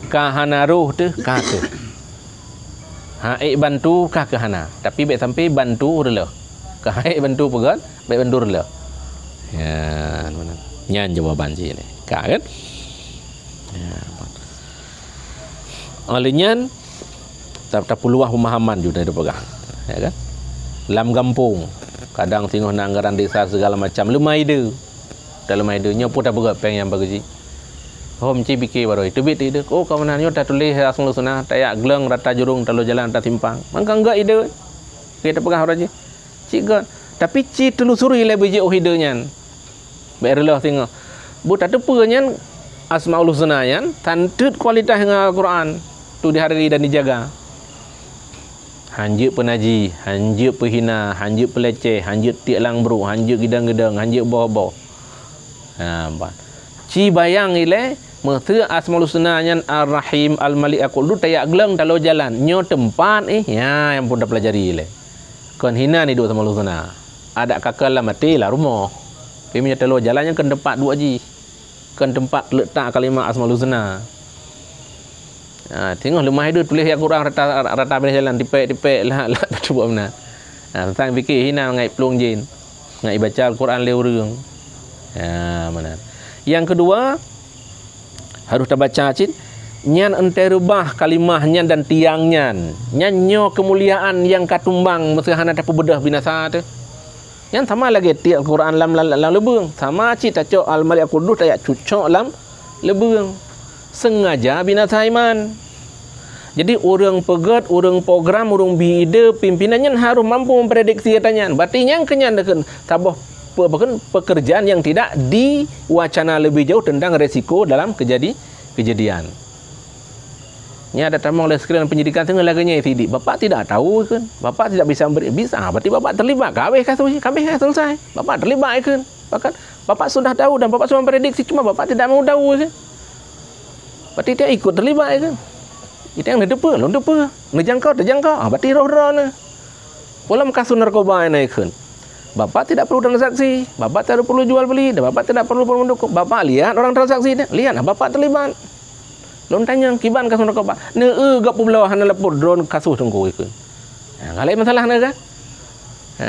Ka hana roh teuh, ka teuh. Ha ék bantu ka keuh hana, tapi bék sampai bantu reuloh. Ka ha ék bantu peugét, bék bantu reuloh. Ya, nyan jawaban jih ni. Ka kan? Ya. Oleh nyan, ta-, tapuluwah pemahaman ju dari peugah. Ya kan? Lam gampông, kadang singoh na anggaran desa segala macam, leumah ide. Dalam ide nyoe pun tapeugah péng nyang bagi jih. Hom ci bike baroe, teubiet ide. Oh, kawanan nyoe tatuléh asmaul husna, tayak gleng rata jurong, talo jalan rata simpang. Mangka enggak ide. Oke, tapeugah baroe jih. Cik gét. Tapi ci telusuri lé beujeuet ide nyan. Bék reuloh singoh. Bu tateupeue nyan asmaul husna nyan, tanteut kualitas ngon Al-Quran. Tu dihargai dan dijaga. Hanjeuet peunaji, hanjeuet peuhina, hanjeuet peuleceh, hanjeuet tiek lam brok, hanjeuet gidang-gidang, hanjeuet boh-boh. Ha, ban. Ci bayang ilée, meuseu asmaul husna nyan Ar-Rahim, Al-Malik, Al-Quddus, tayak gleng talo jalan. Nyoe teumpat, eh, ya, nyang pun tapeulajari ilée. Kon hina ni duek asmaul husna. Adak kakal lam até lam rumoh. Tapi meunyoe talo jalan nyan kon teumpat duek jih. Kon teumpat leutak kalimah asmaul husna. Ha, teungoh leumah ide tuléh ayat Quran rata, rata binéh jalan, tipék-tipék, lah, lah, beuteubuek meunan. Ha, teuntang pike hina ngai plueng jén, ngai baca Al-Quran lé ureuëng. Ha, meunan. Nyang keudua, harôh tabaca cit, nyan euntée reubah kalimah nyan dan tiang nyan. Nyan nyoe keumuliaan nyang ka tumbang meuseu hana tapeubeudoh binasa teuh. Nyan sama lagée tiek Al-Quran lam, lam, lam leubeueng. Sama cit tacok Al-Malik Al-Quddus tayak cucok lam leubeueng. Sengaja binasa iman. Jadi, ureuëng peugét, ureuëng program, ureuëng bi ide, pimpinan nyan harôh mampu memprediksi ata nyan. Berarti nyang keu nyan deukeuen saboh pe-, pe-, pekerjaan yang tidak diwacana lebih jauh tentang resiko dalam kejadi-, kejadian. Nyan ada tamong lé sekalian penyidikan teungoh lagée nyan sidik. Bapak tidak tahu kan? Bapak tidak bisa memberi, bisa, ah, berarti Bapak terlibat. Kabeh kasus, kabeh selesai. Bapak terlibat kan? Bahkan Bapak sudah tahu dan Bapak sudah memprediksi, cuma Bapak tidak mau tahu kan? Berarti dia ikut terlibat kan? Itu yang neudepe, lôn depe. Neujangka, teujangka. Ah, berarti roh-roh na. Pola kasus narkoba na ikheun. Bapak tidak perlu transaksi, Bapak tidak perlu jual beli, dan Bapak tidak perlu mendukung. Bapak lihat orang transaksi, lihat, ah, Bapak terlibat. Lôn tanyong, kiban kasus narkoba? Neu-eu gop peubloe hana lapor droe kasus teungku ikheun. Ha, galak masalah na kan? Ha,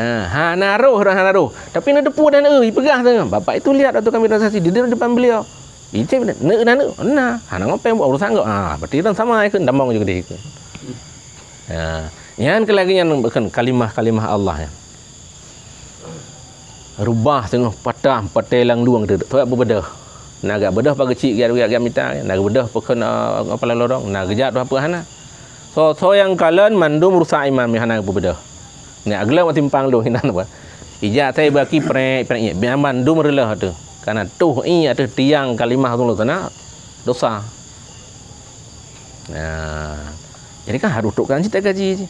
hana roh, hana roh. Tapi na depu dan eu, ipeugah tu. Bapak itu lihat waktu kami transaksi di depan beliau. Icém na, na, na, na. Hana ngopeng buat urusan kau. Ah, berarti dan sama ikheun, damong juga deh ikheun. Ha, nyan keu lagée nyan bukan kalimah-kalimah Allah nyan. Rubah teungoh patah, patai lam lueng tu, tu beubeudoh. Na gak beudôh pageucik, gak, gak, gak mita, na beudôh peukeun, eh, kepala lorong, na geujak tu apa hana. Soe-soe nyang kalon mandum rusak iman meuhana geupeubeudoh. Nyan agleueng simpang dum hinan apa. Ija sai baki prek, prek nyet. Biar mandum reuloh tu. Karena tuh i ateueh tiang kalimah tu sana dosa. Nah, jadi kan harus tukang cita gaji je.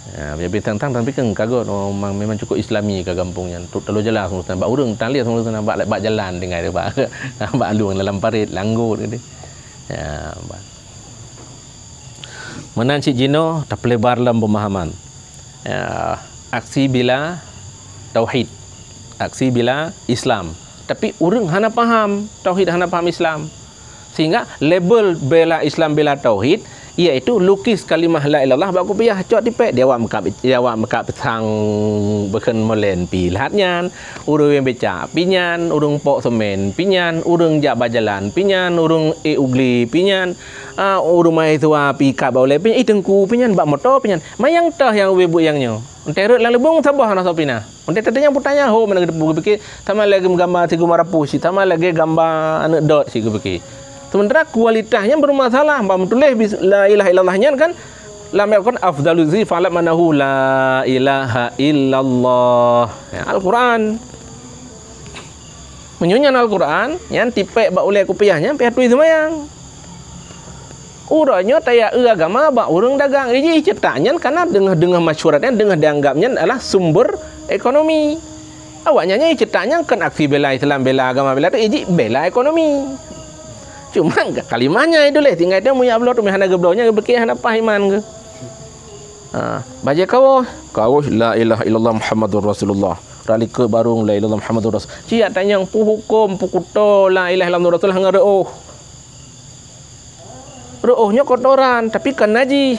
Ya, tapi tang-tang, tapi kan kagot, oh, memang, memang cukup Islami ka gampông nyan. Tu terlalu jelas semua bak ureueng, tang lihat semua bak, bak jalan tinggai bak, bak lueng dalam parit, langgot gitu. Ya, bak. Meunan cit jinoe tapeulebar lom pemahaman. Ya, aksi bila tauhid, aksi bila Islam. Tapi ureueng hana paham tauhid, hana paham Islam. Sehingga label bela Islam, bela tauhid, iaitu lukis kalimah la ilaha illallah bak kupiah cok tipek. Di awak meukat, di awak meukat pisang beukeun molen pi lahat nyan, ureueng becak pi nyan, ureueng pok semen pi nyan, ureueng jak bajalan pi nyan, ureueng ék ugli pi nyan, ah, ureueng mahasiswa pi kat bak ulée pi nyan, ih teungku pi nyan, bak moto pi nyan. Manyang teuh nyang ubé buet nyang nyoe. Entah rot lam leubong saboh hana soe pinah. Untuk teuh nyang peutanya ho mana geuteupeue geupike, sama lagée gamba si guma rapuh si, sama lagée gamba aneuk dot si geupike. Sementara kualitas nyan bermasalah, bah meutuléh bis-, la ilaha illallah nyan kan, lam Al-Quran afdalu zikri fa'lam annahu la ilaha illallah. Ya, Al-Quran. Meunyoe nyan Al-Quran, nyan tipek bak ulée kupiah nyan pih tui seumayang. Uroe nyoe tayak eu agama bak ureueng dagang. Iji cetak nyan karena deungoh-deungoh masyhurat nyan, deungoh dianggap nyan adalah sumber ekonomi. Awak nyan nyang cetak nyan kon aksi bela Islam, bela agama, bela tu, iji bela ekonomi. Cuma kalimah nyan itu leh tinggai dia muyak bloe tu meuhana geubloe nyan geubeuki hana pah iman geuh. Ha, bajée kawoh, kawoh la ilaha illallah Muhammadur Rasulullah. Rali ke barung la ilaha illallah Muhammadur Rasul. Ciyak tanyong pu huköm, pu kuto la ilaha illallah Rasul hana reuoh. Reuoh nyoe kotoran, tapi kon najih.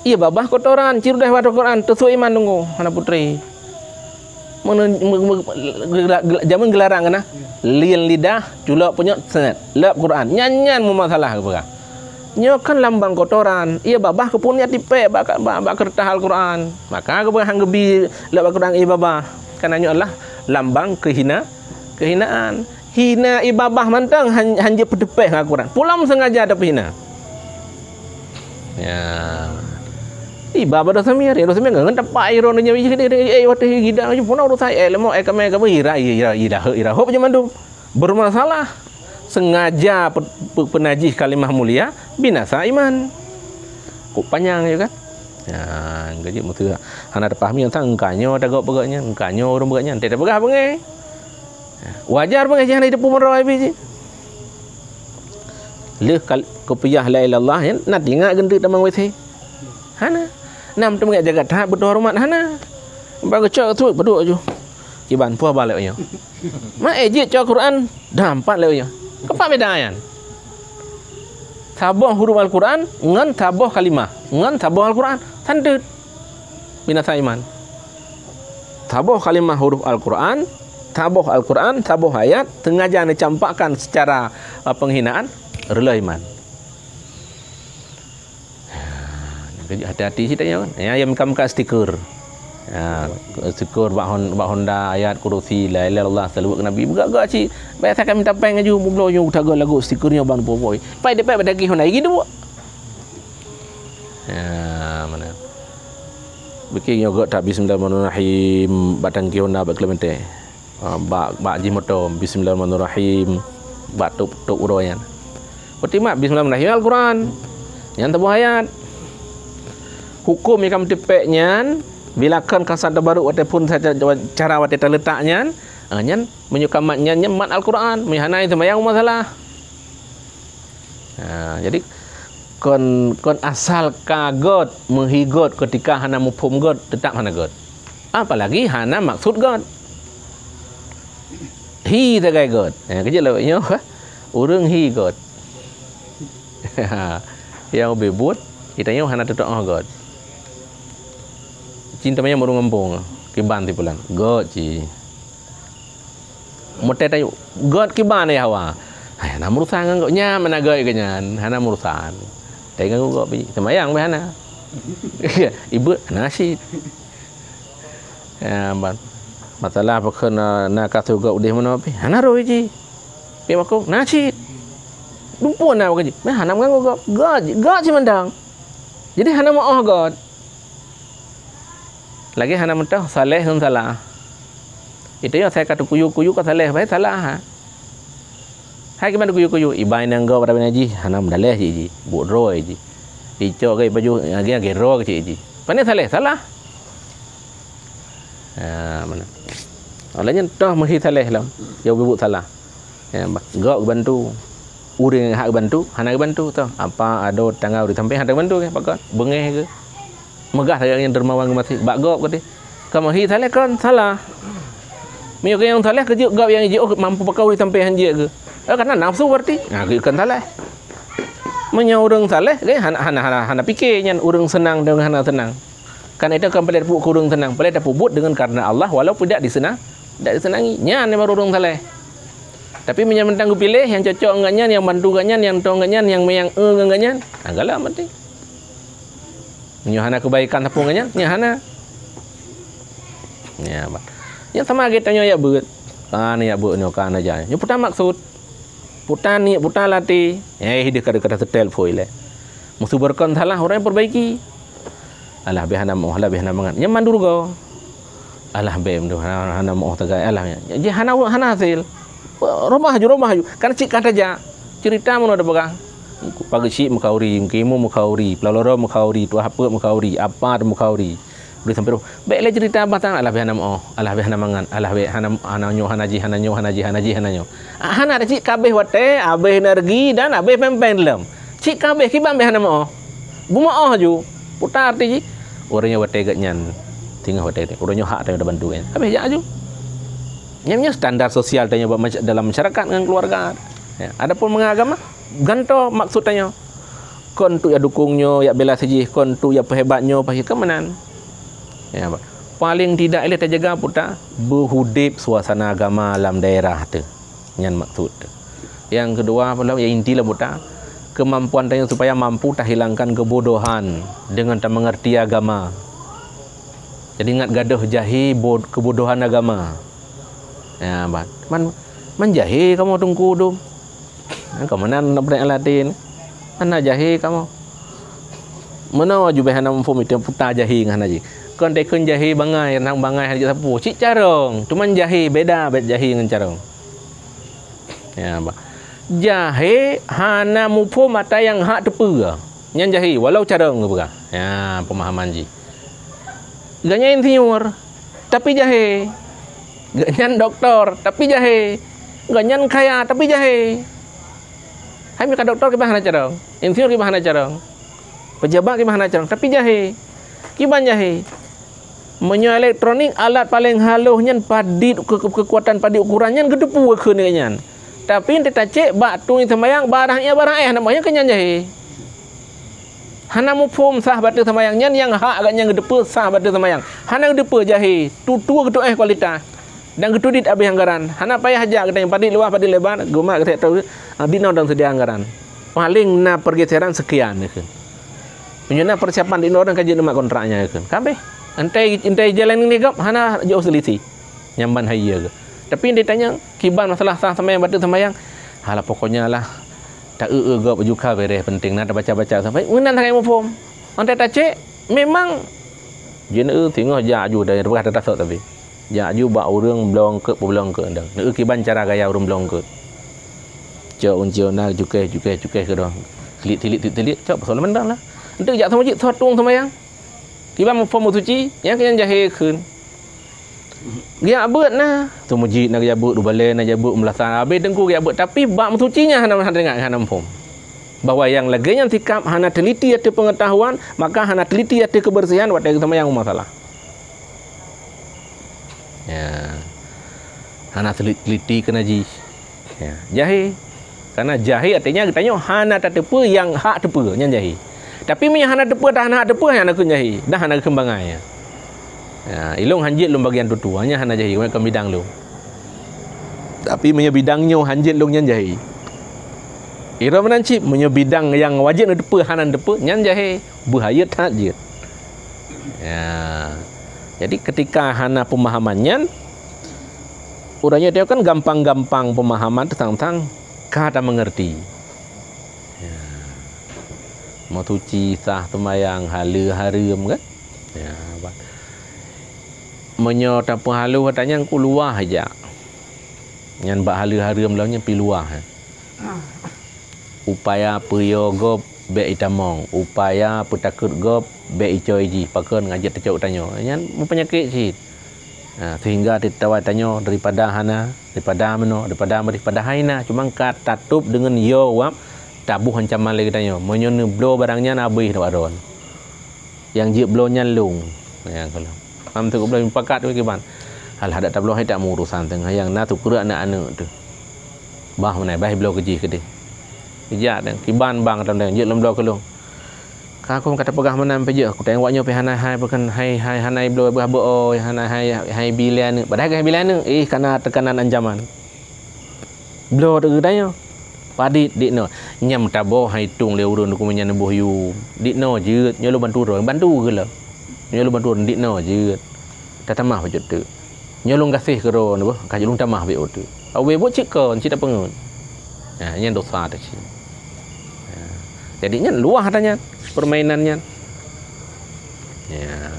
Iya babah kotoran, ci rudeh bak Al-Quran, teusuk iman teungku, hana putre. Meunan, me-, me-, gela-, gela-, jameun geularang keunan, lien lidah, culok peunyot, seunet, leueb Quran. Nyan, nyan meumasalah geupeugah. Nyoe kan lambang kotoran, iya babah keupeue niat tipek bak, bak, bak keureutah Al-Quran. Maka geupeugah han geubi leueb Al-Quran iya babah. Karena nyoe adalah lambang keuhina-, keuhinaan. Hina ié babah mantong han, han jeuet peuteupeh ngon Al-Quran. Pulang sengaja tapeuhina. Ya. Ié babah dosa miet, dosa miet ngon tepak iro nanya, eh, watèe gidang aja puna urusan, eh, leumok, eh, kamé, kamé, ira, ira, ira, ira, ira, hop je mandum. Bermasalah. Sengaja pe-, pe-, penajih kalimah mulia, binasa iman. Kok panyang je kan? Ya, gaji mutu hana tapahami tang engka nyoe tagok peugah nyan, engka nyoe ureueng peugah nyan, teupeugah beungéh. Wajar beungéh jih hana jiteupeue meurah pih jih. Lheueh kal-, kupiah la ilaha illallah nyan, na teuingat geunteuk tamong W C. Hana. Na meuteumé jaga that, beutôi horeumat, hana. Bak geucok teuk, peuduek ju. Kiban puih balek nyoe. Ma, eh, jeuet cok Quran, dah empat lewat nyoe. Kepak beda nyan. Saboh huruf Al-Quran ngon saboh kalimah, ngon saboh Al-Quran. Santet. Binasa iman. Saboh kalimah huruf Al-Quran, saboh Al-Quran, saboh ayat, sengaja dicampakkan secara, eh, penghinaan, reuloh iman. Hati-hati cit tanyoe kan. Ya, ya, muka-muka stiker. Ya, stiker bak Hon-, bak Honda, ayat kurusi, la ilaha illallah, salawat ke Nabi. Beugak-gak cit. Biasa kan minta peng aju, mubloe nyoe taga lagu stiker nyoe ban pokok. Pai depek pada gih Honda, gih dua. Ya, mana? Pike nyoe gét that bismillahirrahmanirrahim, bak tangki Honda, bak kilometer. Ha, bak, bak jih moto, bismillahirrahmanirrahim, bak top, top uroe nyan. Peutimang bismillahirrahmanirrahim Al-Quran. Nyan saboh ayat. Huköm nyang ka meutipék nyan, bila kon ka sat tabaruk watée phon sa-, cara watée taleutak nyan, ha, nyan meunyoe ka mat nyan, nyan mat Al-Quran. Meunyoe hana, seumayang masalah. Ha, jadi kon, kon asal ka gét, meuhi gét keutika hana muphom gét, teutap hana gét. Apalagi hana maksud gét. Hi sagai gét. Ha, keujeuet lawét nyoe, ureuëng hi gét. Nyang ubé buet, geutanyoe hana teutoh gét. Cinta manyang ureuëng gampông, kiban sipulan. Gét ci. Meutai tayue, gét kiban ya hawa. Hai, hana meurusan ngon gét. Nyan mana gét keu nyan, hana meurusan. Tai ganggu gét pi, seumayang beh hana. Ibeuet hana cit. Ya, ban. Masalah pakon na, na ka su gét udeh meunoe pi, hana roi ji. Pi makong, na cit. Dumpeue na bagaji. Meh hana meuganggu gét. Gét, gét cit mantong. Jadi hana meuoh gét. Lagée hana meutoh saleh ngon salah. Itu nyang asai ka teukuyu-kuyu ka saleh, bai salah, ha. Hai kiban teukuyu-kuyu, ibai nanggo pada bina jih, hana meudaleh cit jih, buet droe jih. Icok ke baju, agi-agi droe cit jih. Pane saleh, salah. Ha, mana? Oleh nyan toh meuhi saleh lom, ya buet salah. Ya, ba-, gok geubantu. Ureuëng nyang hak geubantu, hana geubantu, toh. Apa ado tangga ureuëng sampéng hana geubantu, ke, pakon? Beungéh ke? Meugah sagai nyang dermawan geumaséh, bak gok keudeh. Kamoe hi saleh kon salah. Meunyoe nyang saleh keujeuet gok nyang jiôh mampu pakai ureuëng sampéng han jeuet ke? Eh, karena nafsu berarti. Nah, kon saleh. Meunyoe ureuëng saleh, ke hana, hana, hana, hana pike nyan ureuëng seunang deungon hana seunang. Kan itu kan palai tapeubuet keu ureuëng seunang, palai tapeubuet deungon karena Allah walaupun tidak disenang, tidak disenangi. Nyan baru ureuëng saleh. Tapi meunyoe mantong geupiléh nyang cocok ngon nyan, nyang bantu ngon nyan, nyang tong ngon nyan, nyang meunyang e ngon nyan, nah, galak mati. Meunyoe hana keubaikan sapeue ngon nyan, nyan hana. Nyan, bah. Nyan sama lagée tanyoe jak beuet. Kan jak beuet nyoe kan aja. Nyoe peue maksud? Peue niet, peue latih. Eh, deuh ka, ka teutel phôi lé. Meuseubeurkon salah, ureuëng perbaiki. Alah, beh hana meuoh, alah, beh hana mangat. Nyan mandum rugoe. Alah, beh, meudoh, hana, hana meuoh tagai. Alah, nyan. Jadi hana, hana hasil. Robah aju, robah aju. Kan cit ka tajak. Cerita meunoe tapeugah. Pageue cit meukauri, meukimu meukauri, peulaloe meukauri, tuah peuet meukauri, apa meukauri. Udah sampai tu, bék lé cerita batang, alah beh hana meuoh, alah beh hana mangat, alah beh hana, hana nyoe, hana jih, hana nyoe, hana jih, hana jih, hana nyoe. Ah, hana ada cit kabeh watée, abeh energi dan abeh pen-pen lom. Cit kabeh kiban beh hana meuoh. Beumeuoh aju. Puta arti jih. Ureuëng nyang watée gét nyan, singoh watée, ureuëng nyoe hak tanyoe tabantu nyan. Habéh jak aju. Nyan, nyan standar sosial tanyoe bak masyarakat, dalam masyarakat ngon keluarga. Ya, adapun mengenai agama, gantoe maksud tanyoe. Kon tu ya dukung nyoe, ya bela sijih, kon tu ya peuhebat nyoe, pasti keumenan. Ya, bah. Paling tidak ilée tajaga puta beuhudeb suasana agama lam daerah tu. Nyan maksud tu. Yang kedua, apa lom, yang inti lah puta, kemampuan tanyoe supaya mampu tahilangkan kebodohan dengan tamangerti agama. Jadi ingat gadoh jahe bo-, kebodohan agama. Ya, bah. Man, man jahe kamoe teungku dum. Kamoe nan nak beurék Aladin. Hana jahe kamoe. Meunoe aju beh hana muphom itu puta jahe ngon hana jahe. Kon tekon jahe bangai, nang bangai hana jeuet sapeue. Cit carông, cuman jahe beda bet jahe ngon carông. Ya, bah. Jahe hana muphom ata nyang hak teupeue. Nyan jahe walau carông geupeugah. Ya, pemahaman jih. Geuhnyan insinyur, tapi jahe. Geuhnyan doktor, tapi jahe. Geuhnyan kaya, tapi jahe. Hai meuka doktor kiban hana carông, insinyur kiban hana carông, pejabat kiban hana carông, tapi jahe. Kiban jahe. Meunyoe elektronik, alat paleng haloh nyan padit, ke-, ke-, kekuatan padit ukuran nyan geuteupeue kheun nyan. Tapi teuka cek bak tueng seumayang barah nyan barah éh, hana meuh nyan keu nyan jahe. Hana muphom sah bateue seumayang nyan, nyang hak geuhnyan geuteupeue sah bateue seumayang. Hana geuteupeue jahe, tutoe geuteuéh kualitas. Dan geutudit abéh anggaran. Hana payah jak geutanyoe padit luwah, padit lebar, geumat geutek tau, ah, dinoe dan seudia anggaran. Paleng na pergeseran sekian kheun. Meunyoe na persiapan dinoe dan ka jeuet neumat kontrak nyan kheun. Ka abéh. Entai, entai jalan ni gop hana jiôh seulisi. Nyang ban hai ye kheun. Tapi ditanya, kiban masalah sah seumayang, bateue seumayang. Halah, pokoknya lah, ta-eu-eu gop juga bereh, penting na tabaca-baca sampai meunan sagai muphom. Entai tacek, memang Jeuet neu singoh jak aju dari peugah teutasok tapi. Jak aju bak ureuëng bloe eungkôt, peubloe eungkôt dang. Neu kiban cara gaya ureuëng bloe eungkôt. Cok uncil na cukéh, cukéh, cukéh keudroe. Tilik, tilik, tilik, tilik, cok pasal mantong lah. Enteuk jak seumeujid, soe tueng seumayang. Kiban muphom meusuci, nyang keu nyan jahé kheun. Geujak beuet na, seumeujid na geujak beuet, u balée na geujak beuet, u meulasan, habéh teungku geujak beuet, tapi bak meusuci nyan hana, hana teuingat, hana muphom. Bahwa nyang lagée nyan sikap hana teuliti ateueh peungeutahuan, maka hana teuliti ateueh keubeursihan watée geuseumayang u musala. Ya. Hana teuli-, teliti keu najih. Ya, jahé. Karena jahé artinya geutanyoe hana tateupeue nyang hak teupeue, nyan jahé. Tapi meunyoe hana teupeue, dah hana hak teupeue, nyan keuh jahé, dah hana keuh bangai. Ya, ilong hanjeuet lom bagian tutu, hanya hana jahé, kon bidang lom. Tapi meunyoe bidang nyoe hanjeuet lom, nyan jahé. Ira meunan cit, meunyoe bidang nyang wajéb neuteupeue hana neuteupeue, nyan jahé, beuhayeu that jeuet. Ya. Jadi ketika hana pemahaman nyan, urang nyoe kan gampang-gampang pemahaman teuntang ka ta mengerti. Ya. Meusuci sah seumayang haleue hareuem kan? Ya, ba-, meunyoe tapeuhaloe ata nyan ku luwah jak. Nyan bak haleue hareuem lom nyan pi luwah, eh. Upaya peuyo gob bék itamong, upaya peutakot gob bék icoe jih, pakon ngajak tacok tanyoe. Nyan meupeunyakét cit. Ha, sehingga teutawan tanyoe daripada hana, daripada meunoe, daripada meudeh, padahai na, cuma ka tatôb deungon yo wab taboh ancaman lé geutanyoe. Meunyoe neubloe barang nyan habéh dak droe. Nyang jeuet bloe nyan lôn. Nyang ka lôn. Mam teuk bloe mupakat wéh kiban. Alah, dak tabloe hai tak meu urosan teungoh nyang na tukeureuek aneuk-aneuk teuh. Bah meunan, bah bloe keu jih keudeh. Ijak deh, kiban bang tandeng jeuet lôn bloe keu lôn. Ka kông ka tapeugah meunan pih jeuet, kuteng awak nyoe pih hana hai peukan hai, hai hana bloe bah beu oi, hana hai, hai bi lé aneuk. Padahai hai bi lé aneuk, eh, kana teukanan ancaman. Bloe teuh geutanyoe. Padit diknoe. Nyam taboh hai tueng lé ureuëng dukung nyan boh yum. Diknoe jeuet, nyoe lôn bantu droe, bantu geuh lom. Nyoe lôn bantu droe, diknoe jeuet. Tatamah bacut teuk. Nyoe lôn gaséh keudroe neuboh, ka lôn tamah bék uteuk. Awai buet cit kon, cit tapeungeut. Nah, nyan dosa teuh cit. Nah, jadi nyan luwah ata nyan, permainan nyan. Ya.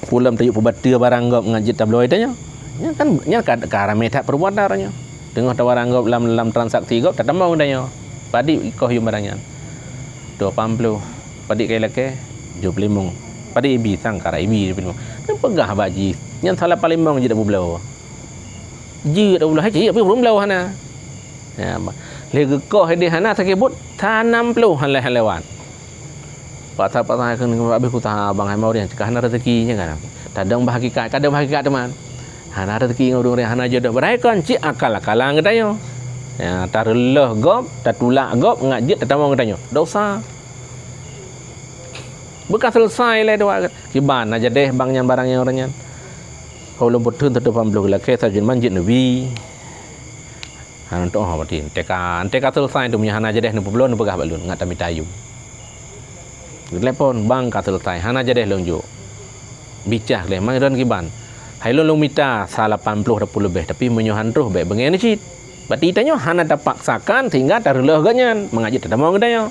Pulam tayuk peubateue barang gob ngon jeuet tabloe tanyoe. Nyan kan, nyan ka, ka ramé that peubuatan tanyoe. Teungoh tabarang gob lam, lam transaksi gob, tatamong tanyoe. Padit ikoh yum barang nyan. Dua puluh. Padit kai lakée, tujoh puluh limong. Padit ibi, sangkara ibi, tujoh puluh limong. Nyan peugah bak jih. Nyan salah palémong jeuet tabloe. Jeuet tabloe, hai cit, tapi belum bloe hana. Ya, ba-, lé geukoh idéh hana sakét buet, sanam ploh han lé-, han lewat. Pasai-pasai kheun, "Abéh kusaha bang hai mau riang, cit ka hana rezeki nyan kan." Tadong bak hakikat, kadang bak hakikat teuma. Hana rezeki ngon ureuëng riang, hana jodoh. Padahai kon cit akal-akalan geutanyoe. Ya, tareulôh gob, tatulak gob, ngat jeuet tatamong geutanyoe. Dosa. Beuka selesai lé dua kiban na jadeh bang nyan barang nyan ureuëng nyan. Kau lôn peutheun satu pam bloh lakée sajeut man jeuet neubi. Hana teuoh berarti. Enteka, enteka selesai tu meunyo hana jadeh neupeubloe neupeugah bak lôn ngat tamita ayum. Geutelepon, "Bang ka selesai, hana jadeh lôn jok." Bicah lé, "Mang droen kiban?" "Hai lôn, lôn mita sa lapan ploh dapur leubeh, tapi meunyo han troh bék beungéh neuh cit." Berarti tanyoe hana tapaksakan sehingga tareulôh gobnyan, mangat jeuet tatamong geutanyoe.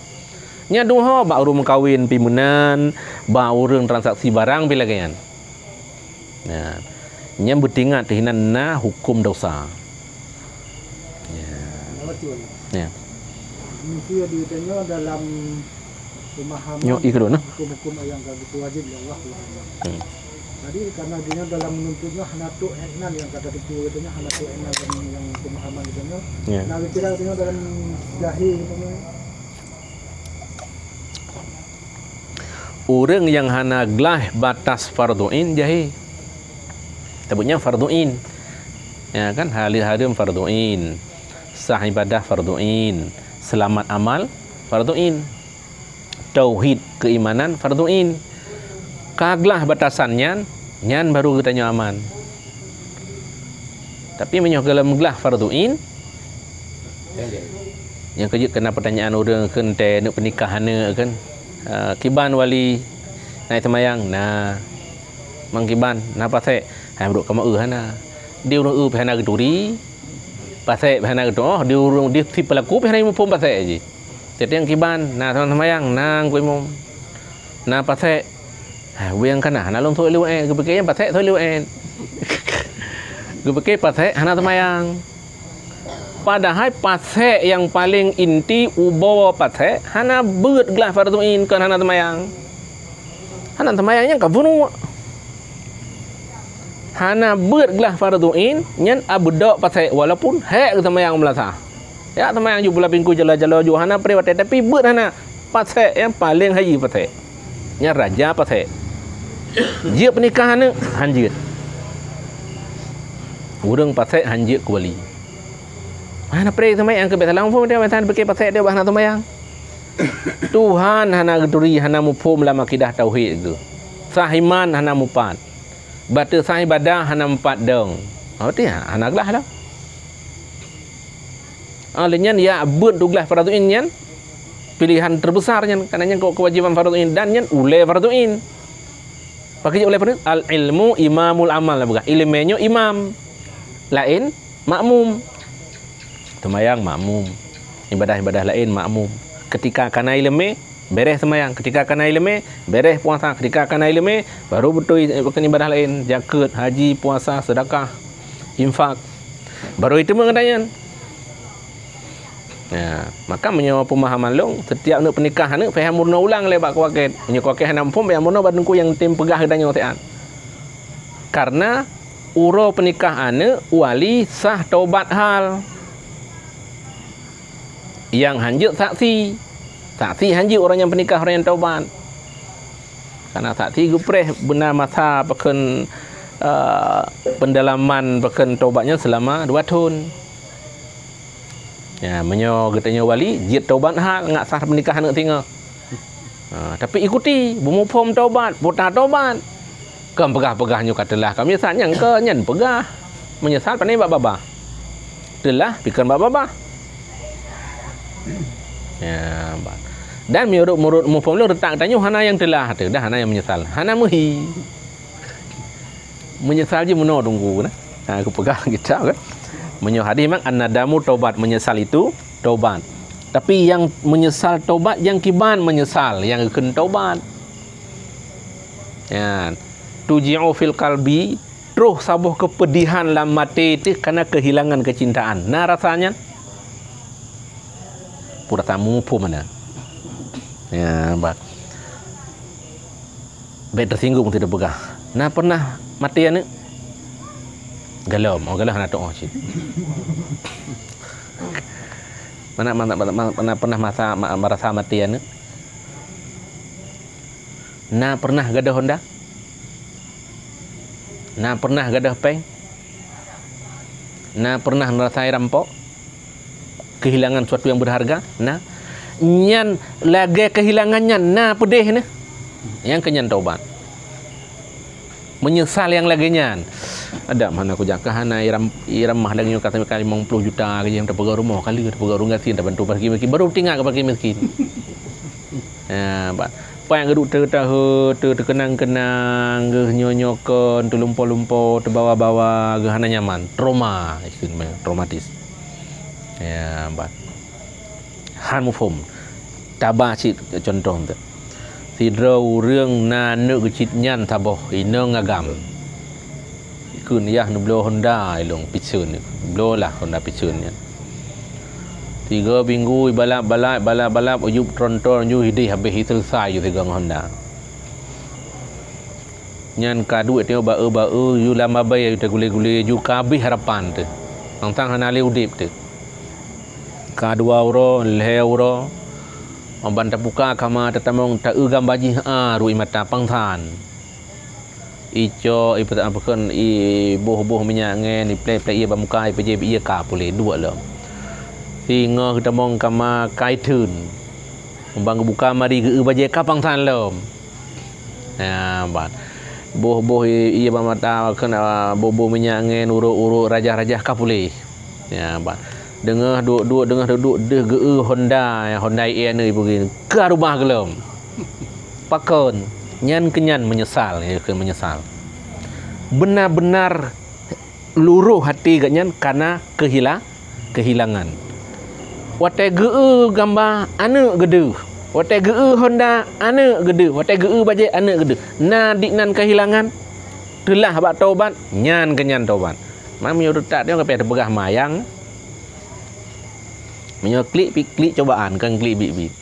Nyan duho bak ureuëng meukawen pi meunan, bak ureuëng transaksi barang pi lagée nyan. Nah, nyan beutingat teuh inan na huköm dosa. Ya. Betul. Ya. Manusia di tanyoe dalam pemahaman nyoe ikut, nah, hukum-hukum yang ka geupeujeuet lé Allah Subhanahu wa Taala. Hmm. Jadi karena dia dalam menuntutnya hana tok hikmah yang kata itu katanya hana tok hikmah yang, yang pemahaman katanya. Ya. Nah, kira katanya dalam jahil katanya. Ureuëng nyang hana glaih batas fardhu ain jahé. Tabeuet nyan fardhu ain. Ya kan, haleue hareuem fardhu ain. Sah ibadah fardhu ain. Seulamat amal fardhu ain. Tauhid keuimanan fardhu ain. Ka glaih batasan nyan, nyan baru geutanyoe aman. Tapi meunyoe gohlom glaih fardhu ain, nyang keujeuet keunan peutanyaan ureuëng kheun teuh neuk peunikah aneuk kheun, "Ah, kiban wali na seumayang?" "Na." "Mang kiban, na pasék?" "Hai brok kamoe eu hana." Di ureuëng eu pih hana geuturi, pasék pih hana geutuoh, di ureuëng di si peulaku pih hana muphom pasék jih. Teuntang kiban, "Na seumayang?" "Na, Teungku Imum." "Na pasék?" Buyang kana, hana lôn sôk lé U N, geupike nyang pasék sôk lé U N. Geupike pasék hana seumayang. Padahai pasék nyang paleng inti ubeut pasék hana beuet glah fardhu ain kon hana seumayang. Hana seumayang nyan ka bunoe. Hana beuet glah fardhu ain nyan abeudôk pasék walaupun hék geuseumayang meulasah. Jak seumayang ju bula pingku jala-jala ju hana preh watée tapi beuet hana. Pasék nyang paleng haji pasék. Nyan raja pasék. Jeuet peunikah aneuk, hanjeuet. Ureuëng pasék hanjeuet keu wali. Hana preh seumayang keu bèk salah muphom dia masa pikir pasék dia bah hana seumayang. Tuhan hana geuturi, hana muphom lam akidah tauhid geuh. Sah iman hana mupat. Bateue sah ibadah hana mupat dong. Berarti hana glah dah. Ah, lé nyan ya beuet tugaih fardhu ain nyan pilihan terbesar nyan, karena nyan keu kewajiban fardhu ain dan nyan ulée fardhu ain. Pakri ulée fardhu ain, al ilmu imamul amal lah peugah. Ileumé nyoe imam. Laén makmum. Seumayang makmum. Ibadah-ibadah laén makmum. Ketika kana ileumé, bèrèh seumayang. Ketika kana ileumé, bèrèh puasa. Ketika kana ileumé, baru beutôi, eh, ibadah laén, jakeuet, haji, puasa, sedekah, infak. Baru iteumé ngon tanyan. Ya, maka meunyoe peumahaman lôn, setiap aneuk peunikah aneuk payah meurunoe ulang lé bak kuakét. Meunyoe kuakét hana muphom, payah meurunoe bak teungku nyang tem peugah geutanyoe siat. Karena uroe peunikah aneuk wali sah tobat hal. Nyang hanjeuet saksi. Saksi hanjeuet uroe nyang peunikah, uroe nyang tobat. Karena saksi geupreh beuna masa pakon, eh, pendalaman pakon tobat nyan selama dua thon. Ya, meunyoe geutanyoe wali, jeuet tobat hal ngat sah peunikah aneuk singoh. Ha, tapi ikuti, beumuphom tobat, puta tobat. Kon peugah-peugah nyoe ka teulah, ka meunyeusal nyang keu nyan peugah. Meunyeusal pane bak babah. Teulah pikeun bak babah. Ya, ba-, dan meunurot, meunurot muphom lôn reutak tanyoe hana nyang teulah teuh, dah hana nyang meunyeusal. Hana meuhi. Meunyeusal jih meunoe teungku nah. Ha, kupeugah kitab kan. Meunyoe hadis memang an-nadamu taubat, meunyeusal itu taubat. Tapi nyang meunyeusal taubat, nyang kiban meunyeusal, nyang geukheun taubat. Nyan. Tuji'u fil qalbi, troh saboh keupeudihan lam até teuh karena kehilangan kecintaan. Na rasa nyan? Pura tamu pun mana? Ya, bak. Bèk tersinggung teuh peugah. Na pernah maté aneuk? Galom, oh galom hana tu'oh cit. Mana, mana, mana, mana pernah masa, ma-, merasa maté aneuk? Na pernah gadôh honda? Na pernah gadôh péng? Na pernah neurasai rampok? Kehilangan sesuatu yang berharga? Na. Nyan lagée kehilangan nyan, na peudeh neh. Nyang keu nyan taubat. Meunyeusal nyang lagée nyan. Ada mana kujak ka hana iram, iramah lagée nyoe ka sampai ka limong ploh juta lagée nyoe tapeugah rumoh kali, tapeugah ureuëng gasien, tabantu fakir miskin. Baru teuingat keu fakir miskin. Ya, ba-, Pang geuduek teu-, tahe-, teu-, teukeunang-keunang, geuh nyoe-nyoe kon, teulumpo-lumpo, teubawa-bawa, geuh hana nyaman, trauma, istilah traumatis. Ya, ba-, han muphom. Taba cit contoh teu. Sidroe ureuëng na aneuk geucit nyan saboh inong agam. Kheun yah neubloe honda ilong piseun, bloe lah honda piseun nyan. Tiga minggu ibalap-balap, balap-balap, ujub tron-tron ju hideh habéh, iseuleusoe ju sigoe ngon honda. Nyan ka duek teuh ba-e-ba-e, ju lam babée ju tagulé-gulé, ju ka habéh harapan teuh. Tang-tang hana lé udeb teuh. Ka dua uroe, lhée uroe, ban tapuka kama tatamong, ta-eu gamba jih, a, ruwet mata pangsan. Icok, ipeutak pakon, iboh-boh minyak ngen, iplek-plek ie bak muka, ipeujép ie ka puléh, duek lom. Singoh geutamong kama ka itheun. Ban geubuka mari geu-eu bajée ka pangsan lom. Ya, ban. Boh-boh ie bak mata, pakon, a, boh-boh minyak ngen, urok-urok, rajah-rajah ka puléh. Ya, ba-, deungoh duek-duek, deungoh duek-duek, deuh geu-eu honda, honda ie neu ipeugui, ka rubah geulom. Pakon? Nyan keu nyan meunyeusal, ya, keu meunyeusal. Beuna-beuna luroh até geuh nyan kana keuhila-, keuhilangan. Watée geu-eu gamba aneuk geudeuh, Watée geu-eu honda, aneuëk geuh deuh. Watée geu-eu bajée, aneuëk geuh deuh. Na diknan keuhilangan, teulah bak tobat, nyan keuh nyan tobat. Man meunyoe reutak nyoe ka payah teupeugah mayang. Meunyoe klik, pi-, klik cobaan, kon klik biet-biet.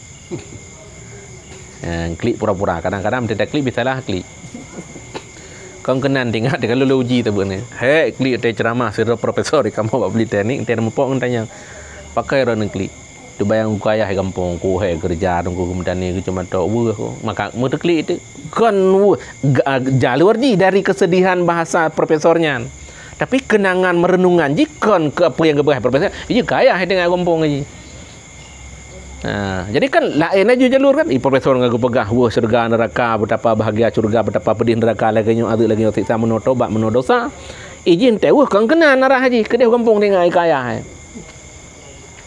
Eh, klik pura-pura. Kadang-kadang meunyoe klik bisalah klik. Kon keunan teuingat ka lôn uji teubeuet nyoe. Hék, klik teuh ceuramah sidroe profesor di kamoe bak Politeknik, teuh muphom ngon tanyong. Pakon droeneuh klik? Teubayang kayah gampông, ku hai keureuja, teungku geumeutani, geucuma tok weueh ku. Maka meuteuklek itu kon weueh, ga-, jalur jih dari kesedihan bahasa profesor nyan. Tapi kenangan merenungan jih kon keu apa nyang geupeugah profesor. Iji kayah teuingat gampông jih. Ha, jadi kan laén laju jalur kan. I profesor ngon geupeugah weueh syeuruga neuraka, betapa bahagia syeuruga, betapa pedih neuraka, lagée nyoe azeub, lagée nyoe siksa, meunoe tobat, meunoe dosa. Iji teuh weueh kon keunan arah jih, keudeh gampông teuingat kayah.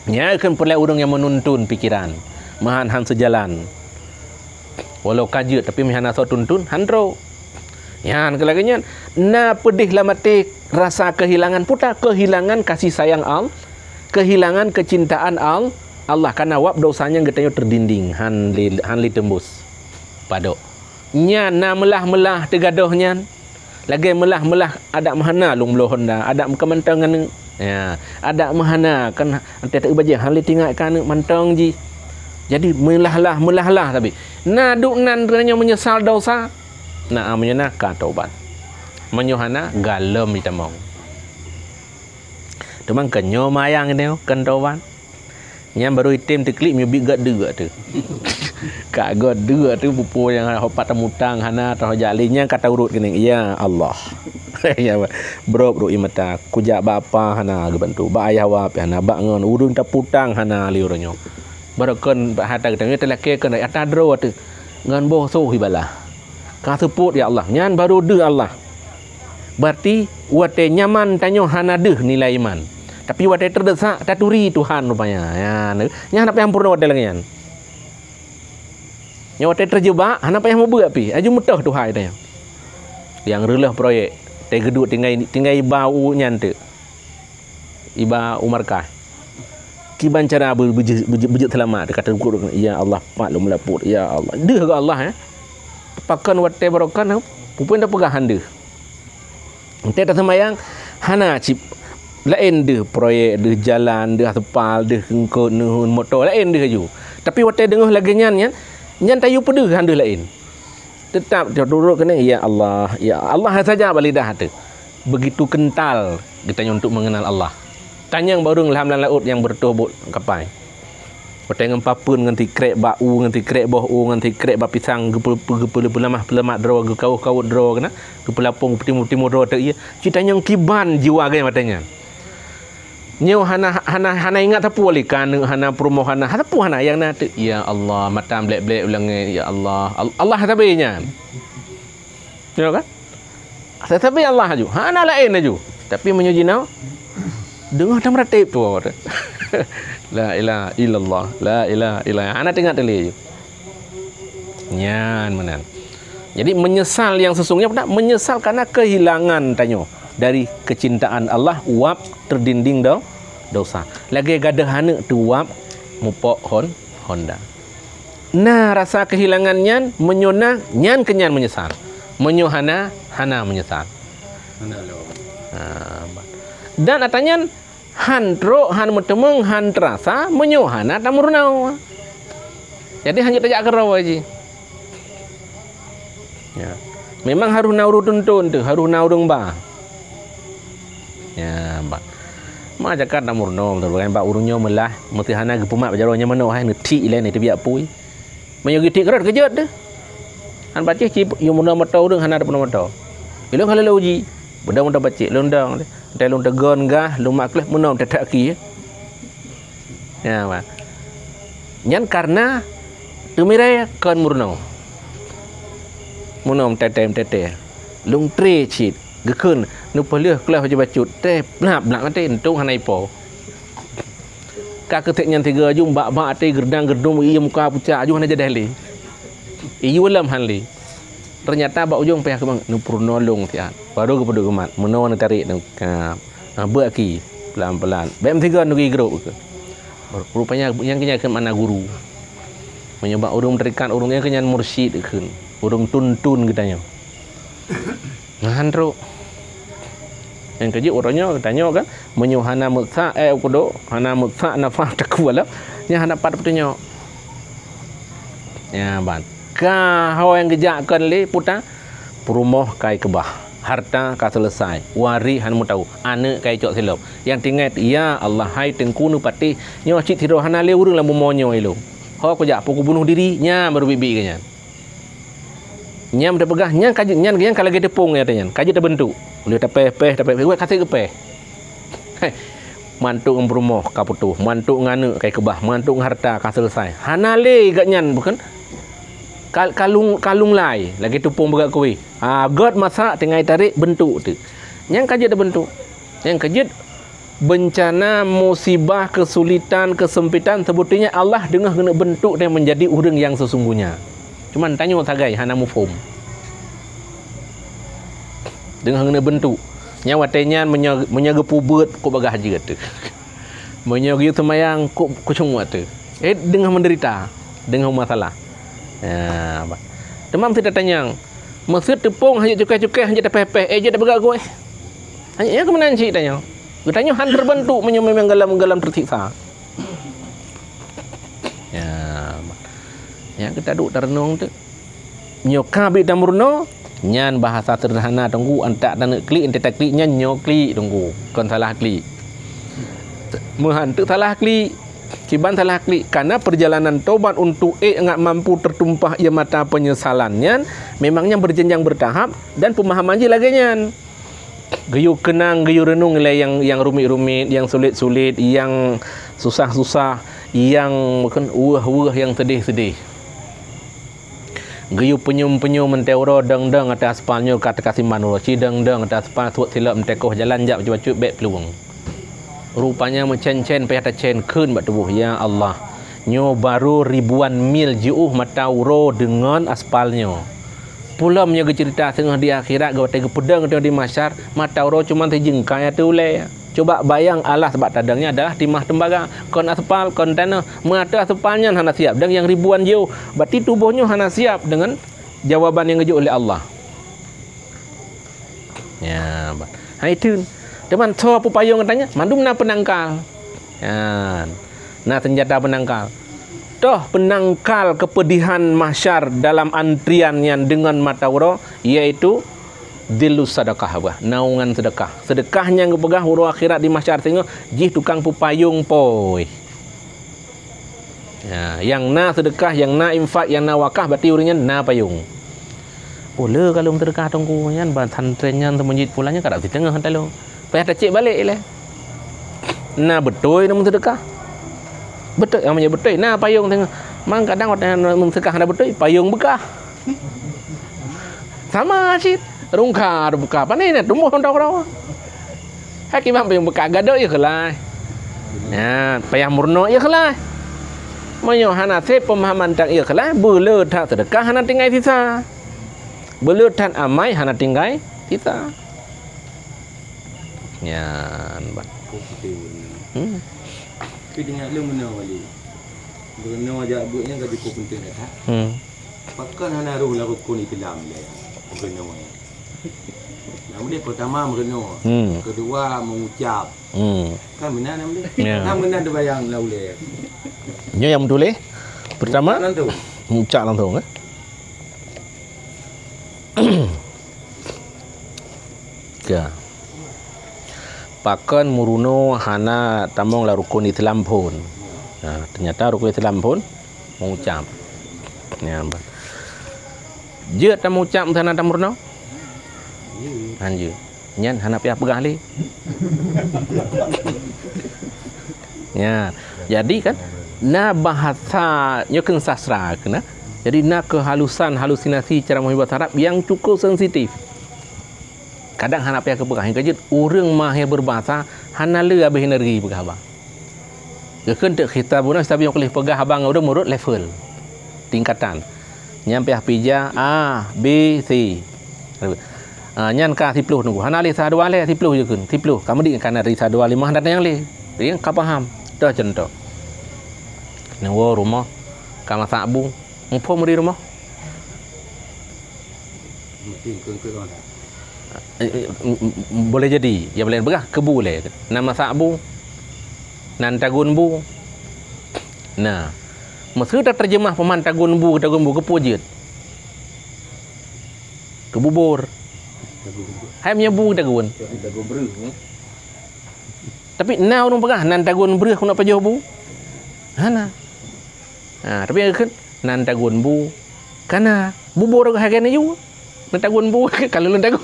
Nyan keuh peureulée ureuëng nyang meununtun pikeran, meuhan han seujalan. Walau ka jeuet, tapi meuhan asoe tuntun, han trok. Nyan keuh lagée nyan, na peudeh lam até rasa keuhilangan, peue ta keuhilangan kasih sayang Al-, keuhilangan keucintaan Al-, Allah, kareuna wab dosa nyan geutanyoe teudinding, han lé, han lé teumbus. Padok. Nyan na meulah-meulah teugadôh nyan. Lagée meulah-meulah adak meuhana lôn bloe honda, adak meukeumantong aneuëk. Ya, adak meuhana kan, antée teuh bajée han lé teuingat keu aneuëk mantong jih. Jadi meulah-lah, meulah-lah sabe. Na duek nan geutanyoe meunyeusal dosa. Na, meunyoe na ka tobat. Meunyoe hana, galom jitamong. Teuma kon nyoe mayang nyoe, kon tobat. Nyan barô item teuklik meubiet gét deuk tu. Ka gét deuk tu, peue-peue nyang pat tamutang hana, teuh jak lé nyan ka taurot keuneuk, "Ya Allah." Ya, brok-brok ie mata, kujak bak apa hana geubantu, bak ayah wa pih hana, bak ngon ureuëng taputang hana lé uroe nyoe. Barô kon bak hareuta geutanyoe talakée kon ata droe teuh, ngon boh soh ibalah. Ka seupôt, ya Allah. Nyan barô deuh Allah. Berarti watée nyaman tanyoe hana deuh nilai iman. Tapi watée teudesak, taturi Tuhan rupanya. Ya, nyan hana payah meupurunoe watée lagée nyan. Nyoe watée teujeubak, hana payah meubeuk pih. Aju meutoh Tuhan tanyoe. Nyang reuloh proyek, teuh geuduek tinggai, tinggai iba u nyan teuk. Iba u markah. Kiban cara beu-, beujeuet, beujeuet, beujeuet seulamat, ka teungku, "Ya Allah, pat lôn meulapot, ya Allah." Deuh keu Allah, eh. Pakon watée barokon, peue-peue tapeugah han deuh. Entée taseumayang, hana cit laén deuh proyek, deuh jalan, deuh aspal, deuh eungkot, neuheun moto, laén deuh aju. Tapi watée deungoh lagée nyan, nyan, nyan tayue peudeuh han deuh laén. Teutap teuh turot keuneuk, "Ya Allah, ya Allah," saja bak lidah teuh. Begitu kental geutanyoe untuk mengenal Allah. Tanyong bak ureuëng lam, lam laôt nyang beureutoh bot kapai. Watée ngon papeuen, ngon sikrek bak u, ngon sikrek boh u, ngon sikrek bak pisang, geupeu-, geupeu-, geupeuleumah-peuleumah droe, geukawot-kawot droe keunan, geupeulapong, geupeutimur-timur droe teuk ié. Cit tanyong kiban jiwa geuh watée nyan. Nyoe hana, hana, hana ingat sapeue lé, ka aneuëk hana, peurumoh hana, sapeue hana, nyang na teuk, "Ya Allah," mata meublek-blek u langét, "Ya Allah." Al-, Allah sabe nyan. Nyoe kan? Sabe Allah aju, hana laén aju. Tapi meunyoe jinoe, deungoh tameuratéb tu. La ilaha illallah, la ilaha illallah. Hana teuingat lé aju. Nyan meunan. Jadi, meunyeusal nyang seusungguhnya, meunyeusal karena keuhilangan tanyoe dari keucintaan Allah, wab teudinding do-, dosa. Lagée gadôh aneuëk teuh wab mupok hon-, honda. Na rasa keuhilangan nyan, meunyoe na, nyan keuh nyan meunyeusal. Meunyoe hana, hana meunyeusal. Hana lom. Ha, ba-, dan ata nyan, han trok, han meuteumeung, han teurasa meunyoe hana tameurunoe. Jadi, han jeuet tajak keudroe jih. Ya. Memang harôh na ureuëng tuntun teuh, harôh na ureuëng ba. Ya, ba. Ma jakat tameurunoe, beutôi bukan bak ureuëng nyoe meulah, meuseuhana geupeumat bak jaroe nyoe meunoe hai, neuthik ilée nyoe teubiet apui. Meunyoe geuthik keurot keujot teuh. Han patéh cit yue meurunoe moto ureuëng hana teupunoe moto. Ilôn hana lôn uji. Beudong moto pacék, lôn dong. Teuh lôn teugon gah, lôn mak kleh meunoe teutak ki. Ya, ba. Nyan karena teumirée kon meurunoe. Meunoe teutem-teutem. Lôn tré cit, geukheun, neupeuleueh kleh bacut-bacut, teh blab-blab maté, untông hana ipo. Ka keutek nyan tiga jum bak-bak até geurdang-geurdum ié muka pucak aju hana jadeh lé. Iyue lom han lé. Ternyata bak ujong payah keubang neupeurunoe lôn siat. Baru geupeuduek geumat, meunoe neutarek neu-, ka, ha, beuki pelan-pelan. Bèk meusigoe neugi grôp keu. Rupanya nyang keu nyan keu makna guru. Meunyoe bak ureuëng meutarikat, ureuëng nyan keuh nyan mursyid kheun, ureuëng tuntun geutanyoe. Nah, han trok. Nyang keujeuet uroe nyoe geutanyoe kan, meunyoe hana meusak, eh, kudok, hana meusak nafah teungku alam, nyan hana pat peutunyok. Nyan ban. Ka ho nyang geujak kon lé puta, peurumoh kai keubah, harta ka seuleusai, waréh han meutau, aneuëk kai cok silop. Nyang teuingat, "Ya Allah, hai Teungku Neupatéh, nyoe cit sidroe hana lé ureuëng lam bumoe nyoe ilong. Ho kujak, peu kubunoh diri," nyan baru biet-biet geuh nyan. Nyan teupeugah, nyan ka jeuet, nyan, nyan ka lagée teupông nyan, nyan ka jeuet teubeuntuk. Uleh tapéh-péh, tapéh-péh, wéh ka sép geupéh. Heh, mantuk ngon peurumoh ka putôh, mantuk ngon aneuëk ka keubah, mantuk ngon harta ka seuleusai. Hana lé geuh nyan, bukan? Kal-, kalung, kalung lai, lagée teupông beugak kuéh. Ha, gét masak tinggai tarék beuntuk teuk. Nyang ka jeuet teubeuntuk. Nyang ka jeuet beuncana, musibah, keusulitan, keusempitan, seubeutonya Allah deungoh geuneuk beuntuk dan meunjadi ureuëng nyang seusungguhnya. Cuman tanyoe sagai hana muphom. Deungoh geuneuk beuntuk. Nyang watée nyan meunyoe, meunyoe geupubeuet, kok bagah jeuet teuh. Meunyoe geuyue seumayang, kok kucunguek teuh. Eh, deungoh meudeurita, deungoh masalah. Ya, ba-, teuma meusti tatanyong, meuseuet teupông hana jeuet cukéh-cukéh, hana jeuet tapéh-péh, eh, jeuet tapeugah kuéh. Hanya, nyan keuh meunan cit tanyoe. Geutanyoe han teubeuntuk meunyoe memang galam-galam teusiksa. Ya, ba-, nyan keuh taduek tareunong teuk. Nyoe ka biet tameurunoe, nyan bahasa seuderhana Teungku, antak taneuk klik, enteuk taklik nyan nyoe klik Teungku, kon salah klik. Meuhan teuk salah klik, kiban salah klik, karena perjalanan tobat untuk ék ngat mampu tertumpah air mata penyesalan nyan memang nyan berjenjang bertahap dan pemahaman jih lagée nyan. Geuyue keunang, geuyue reunong ilée nyang, nyang rumit-rumit, nyang sulet-sulet, nyang susah-susah, nyang meukeun weueh-weueh, nyang seudeh-seudeh. Geuyue peunyum-peunyum meuntée uroe dong-dong ateueh aspal nyoe ka teuka siman uroe, ci dong-dong ateueh aspal suet silop meutekoh jalan jak bacut-bacut bék plueng. Rupanya meucén-cén payah tacén kheun bak tuboh, "Ya Allah, nyoe barô ribuan mil jiôh mata uroe deungon aspal nyoe. Peulom nyoe geuceurita singoh di akhirat, geuwatée geupeudong di mahsyar, mata uroe cuma sijeungkai ateueh ulée." Cuba bayang alas bak tadong nyan adalah timah teumbaga, kon aspal, kon tanoh. Meuateueh aspal nyan hana siab, dan nyang ribuan jiôh, berarti tuboh nyoe hana siab deungon jawaban nyang geujok lé Allah. Ya, ba-, hai teun. Teuma soe peupayong geutanyoe? Mandum na peunangkal. Nyan. Na seunjata peunangkal. Toh peunangkal keupeudihan mahsyar dalam antrian nyan deungon mata uroe, yaitu Dhillus sadaqah, bah, naungan seudeukah. Seudeukah nyang geupeugah uroe akhirat di mahsyar singoh jih tukang peupayong poi. Ya, nyang na seudeukah, nyang na infak, nyang na wakah, berarti ureuëng nyan na payong. Ulée ka lôn seudeukah Teungku nyan, ban santren nyan seumeujid pulan nyan ka rab siteungoh talôn. Payah tacek balek ilée. Na beutôi na meuseudeukah. Beutôi, nyang meunyoe beutôi na payong teungoh. Mang kadang watée na meuseudeukah hana beutôi, payong beukah. Sama cit, rungka beukah. Pane na tumboh mantong keudroe. Hai kiban payong beukah, gadôh ié keulai. Nyan, payah meurunoe ié keulai. Meunyoe hana sép peumahaman tang ié keulai, beuleuet that seudeukah hana tinggai sisa. Beuleuet that amai hana tinggai sisa. Nyan, bah. Kok penting beuna. Hmm. Tapi ingat lé meunoe wali. Meunoe jak buet nyan ka cukup penting dah, tak? Hmm. Pakon hana roh lam rukun Islam lé meunoe nyan. Nyang ulée pertama meunoe. Hmm. Kedua mengucap. Hmm. Kan meunan nyang ulée. Ya. Kan meunan teubayang lam ulée. Nyoe nyang meutuléh. Pertama, mengucap langsung, eh. Ka. Pakon meurunoe hana tamong lam rukun Islam phon. Nah, ternyata rukun Islam phon mengucap. Nyan, bah. Jeuet tamucap meuhana tameurunoe? Hanjeuet. Nyan hana payah peugah lé. Nyan. Jadi kan, na bahasa, nyoe kheun sastra keuh na. Jadi na kehalusan, halusinasi cara meuhibah bahasa Arab yang cukup sensitif. Kadang hana payah geupeugah, nyang keujeuet ureuëng mahé beubahasa hana le habéh energi peugah haba. Geukheun teuk khitabuna, khitab nyang ka lheueh peugah haba ngon ureuëng meunurot level, tingkatan. Nyang payah pija A, B, C. Ah, nyan ka siploh nunggu. Hana lé sa dua lé siploh je kheun. Siploh. Ka meudik kana dari sa dua limah dan nyang lé. Jadi ka paham. Toh contoh. Neuwoe rumoh ka masak bu. Muphom di rumoh? Mungkin keu-, keu-, mana? Eh, eh, m-, m-, boleh jadi. Ya, boleh peugah keu bu lé. Na masak bu. Nan tagun bu. Nah. Meuseu tateurjeumah peuman tagun bu, tagun bu, keu peue jeuet? Keu bubur. Hai meunyoe bu tagun. Tapi na ureuëng peugah nan tagun breueh keuneuk pajoh bu? Hana. Ha, tapi nyang kheun nan tagun bu kana bubur hareuga neuyue. Nan tagun bu kalau lôn tagun.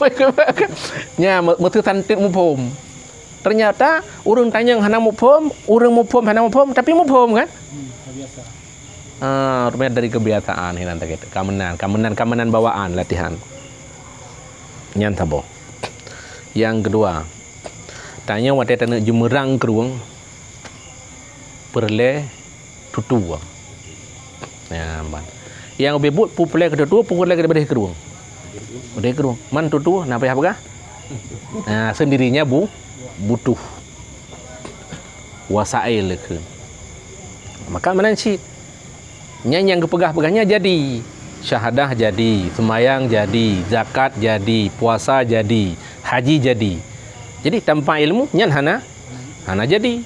Nya me-, meuseu santet muphom. Ternyata ureuëng tanyong hana muphom, ureuëng muphom hana muphom, tapi muphom kan? Hmm, terbiasa. Ah, rupanya dari kebiasaan hinan tak kamenan, kamenan, kamenan bawaan latihan. Nyan saboh. Yang kedua, tanyong watée taneuk jeumeurang krueng peureulée tutue. Ya, ban. Yang ubé buet peureulée keu tutue, peureulée keu beudeh krueng. Beudeh krueng. Man tutue, na payah peugah? Nah, sendirinya bu-, butuh. Wasail keu. Maka meunan cit. Nyan nyang geupeugah-peugah nyan jadi. Syahadah jadi, seumayang jadi, zakat jadi, puasa jadi, haji jadi. Jadi tanpa ilmu nyan hana, hana jadi.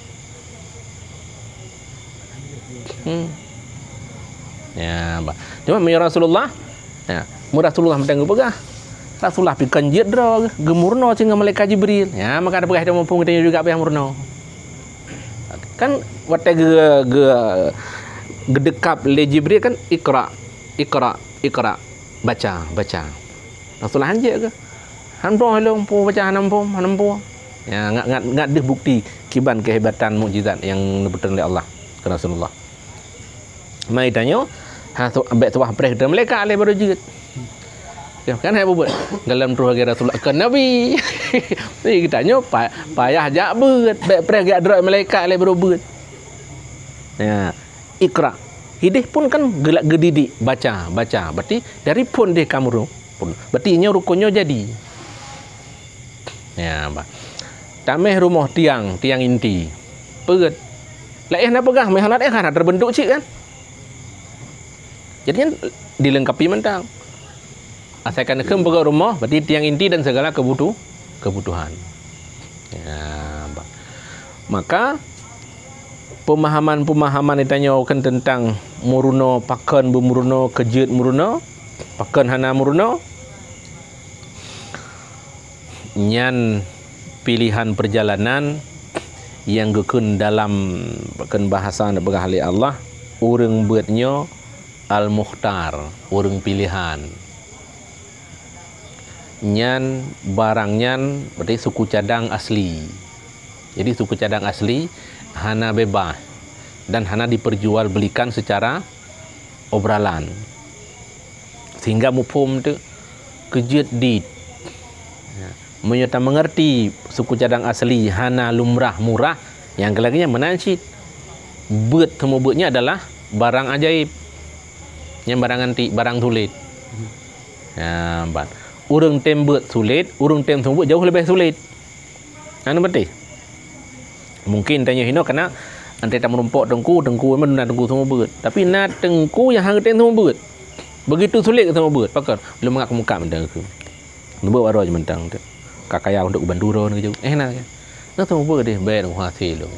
Hmm. Ya, ba-, cuma meunyoe Rasulullah, ya, meunyoe Rasulullah mantong geupeugah, Rasulullah pi kon jeuet droe geuh, geumeurunoe singoh malaikat Jibril. Ya, maka tapeugah itu muphom geutanyoe juga payah meurunoe. Kan watée geu-, geu-, geudeukab lé Jibril kan, "Iqra, iqra, iqra." Baca, baca. Rasulullah hanjeuet geuh. Hana muphom lom, peue baca hana muphom, hana muphom. Ya, ngat, ngat, ngat deuh bukti kiban kehebatan mukjizat nyang neupeutrön lé Allah keu Rasulullah. Mai tanyoe, ha, su-, bék suah preh keu malaikat lé baru jeuet. Ya, kan hai bubuet. Dalam troh lagée Rasulullah keu Nabi. Jadi geutanyoe pa-, payah jak beuet, bék preh jak droe malaikat lé baru beuet. Ya, iqra. Hideh pun kan geulak geudidik, baca, baca. Berarti dari phon deh kamu pun. Berarti nyoe rukun nyoe jadi. Ya, bah. Tameh rumoh tiang, tiang inti. Peugét. Laén na peugah, meuhana éh hana terbentuk cit kan? Jadi nyan dilengkapi mantong. Asalkan kheun peugét rumoh, berarti tiang inti dan segala kebutuh-, kebutuhan. Ya, bah. Maka pemahaman-pemahaman di tanyoe kan tentang meurunoe, pakon beumeurunoe, keujeuet meurunoe, pakon hana meurunoe, nyan pilihan perjalanan nyang geukheun dalam, geukheun bahasa neupeugah lé Allah, ureuëng beuet nyoe al-mukhtar, ureuëng pilihan. Nyan barang nyan berarti suku cadang asli. Jadi suku cadang asli hana bebas dan hana diperjualbelikan secara obralan. Sehingga muphom tu keujeuet dit. Ya. Meunyoe ta mengerti suku cadang asli hana lumrah murah, nyang keu lagée nyan meunan cit. Beuet, seumubeuet nyan adalah barang ajaib. Nyan barang antik, barang sulet. Ya, ban. Ureuëng tem beuet sulet, ureuëng tem seumubeuet jauh leubeh sulet. Anu beutih. Mungkin tanyoe hinoe kana antai tameurumpok teungku, teungku memang na teungku seumubeuet. Tapi na teungku nyang hana tem seumubeuet. Begitu sulet seumubeuet, pakon? Lôn mangat keumukam mantong keu. Neubeuet baroe jih mantong tu. Ka kaya untuk bantu droe nyoe. Eh na. Na seumubeuet deh, baik nunggu hasil lôn.